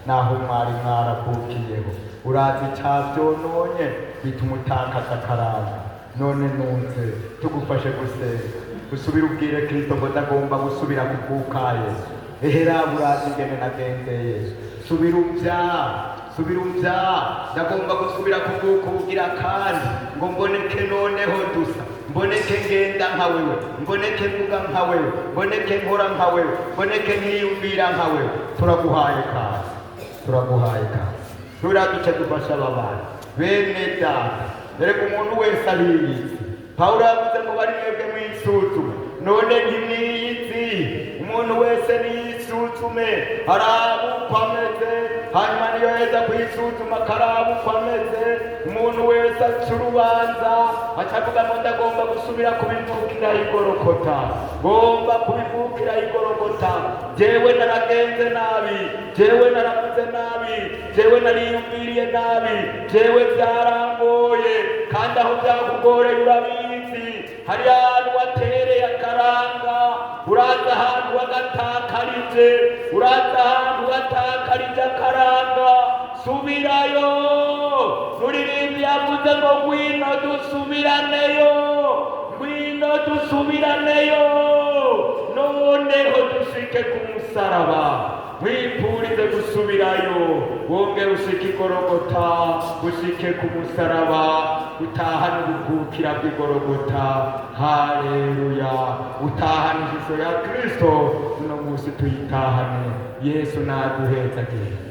naho mwari mwaravukiyeho. Urazi icyabyononye bituma utakaza akaranga. None nunze tugufashe gusenga, usubire ubwire Kristo ngo: "Ndagomba gusubira kuvuka Yesu. Ehera, urazi ingene nagendeye. Subira umbyara, subira umbyara, ndagomba gusubira kuvuka ubugira kandi, ngo mboneke noneho dusa, mboneke ngenda nka wewe, mboneke mvuga nka wewe, mboneke nkora nka wewe, mboneke nkiyumvira nka wewe." Turaguhaye kazi, turaguhaye kazi. Turaduce dufasha aba bana bene data. Erega umuntu wese ariyizi. Pawulo yavuze ngo: "Bari mwebwe mwisuzume." None ntimwiyizi? Umuntu wese niyisuzume, arabe uko ameze, hanyuma niyo yeza kwisuzuma akaraba uko ameze. Umuntu wese aca urubanza aca avuga ngo ndagomba gusubira kubivukira igorokota, ngomba kubivukira igorogota. Jewe naragenze nabi, jewe naravuze nabi, jewe nariyumviriye nabi, jewe byarangoye. Kandi aho byakugoreye urabizi, hari ahantu watereye akaranga, uraza ahantu wagatakarije, uraza ahantu watakarije akaranga, subirayo. Muririmbi yavuze ngo ngwino dusubiraneyo, ngwino dusubiraneyo, noneho dushike ku musaraba. Wipurize gusubirayo, wongere ushike igorogota, ushike ku musaraba, utahane ubukukira bw'igorogota. Haleluya! Utahane ishusho ya Kristo. Uno munsi tuyitahane. Yesu naduhezagire.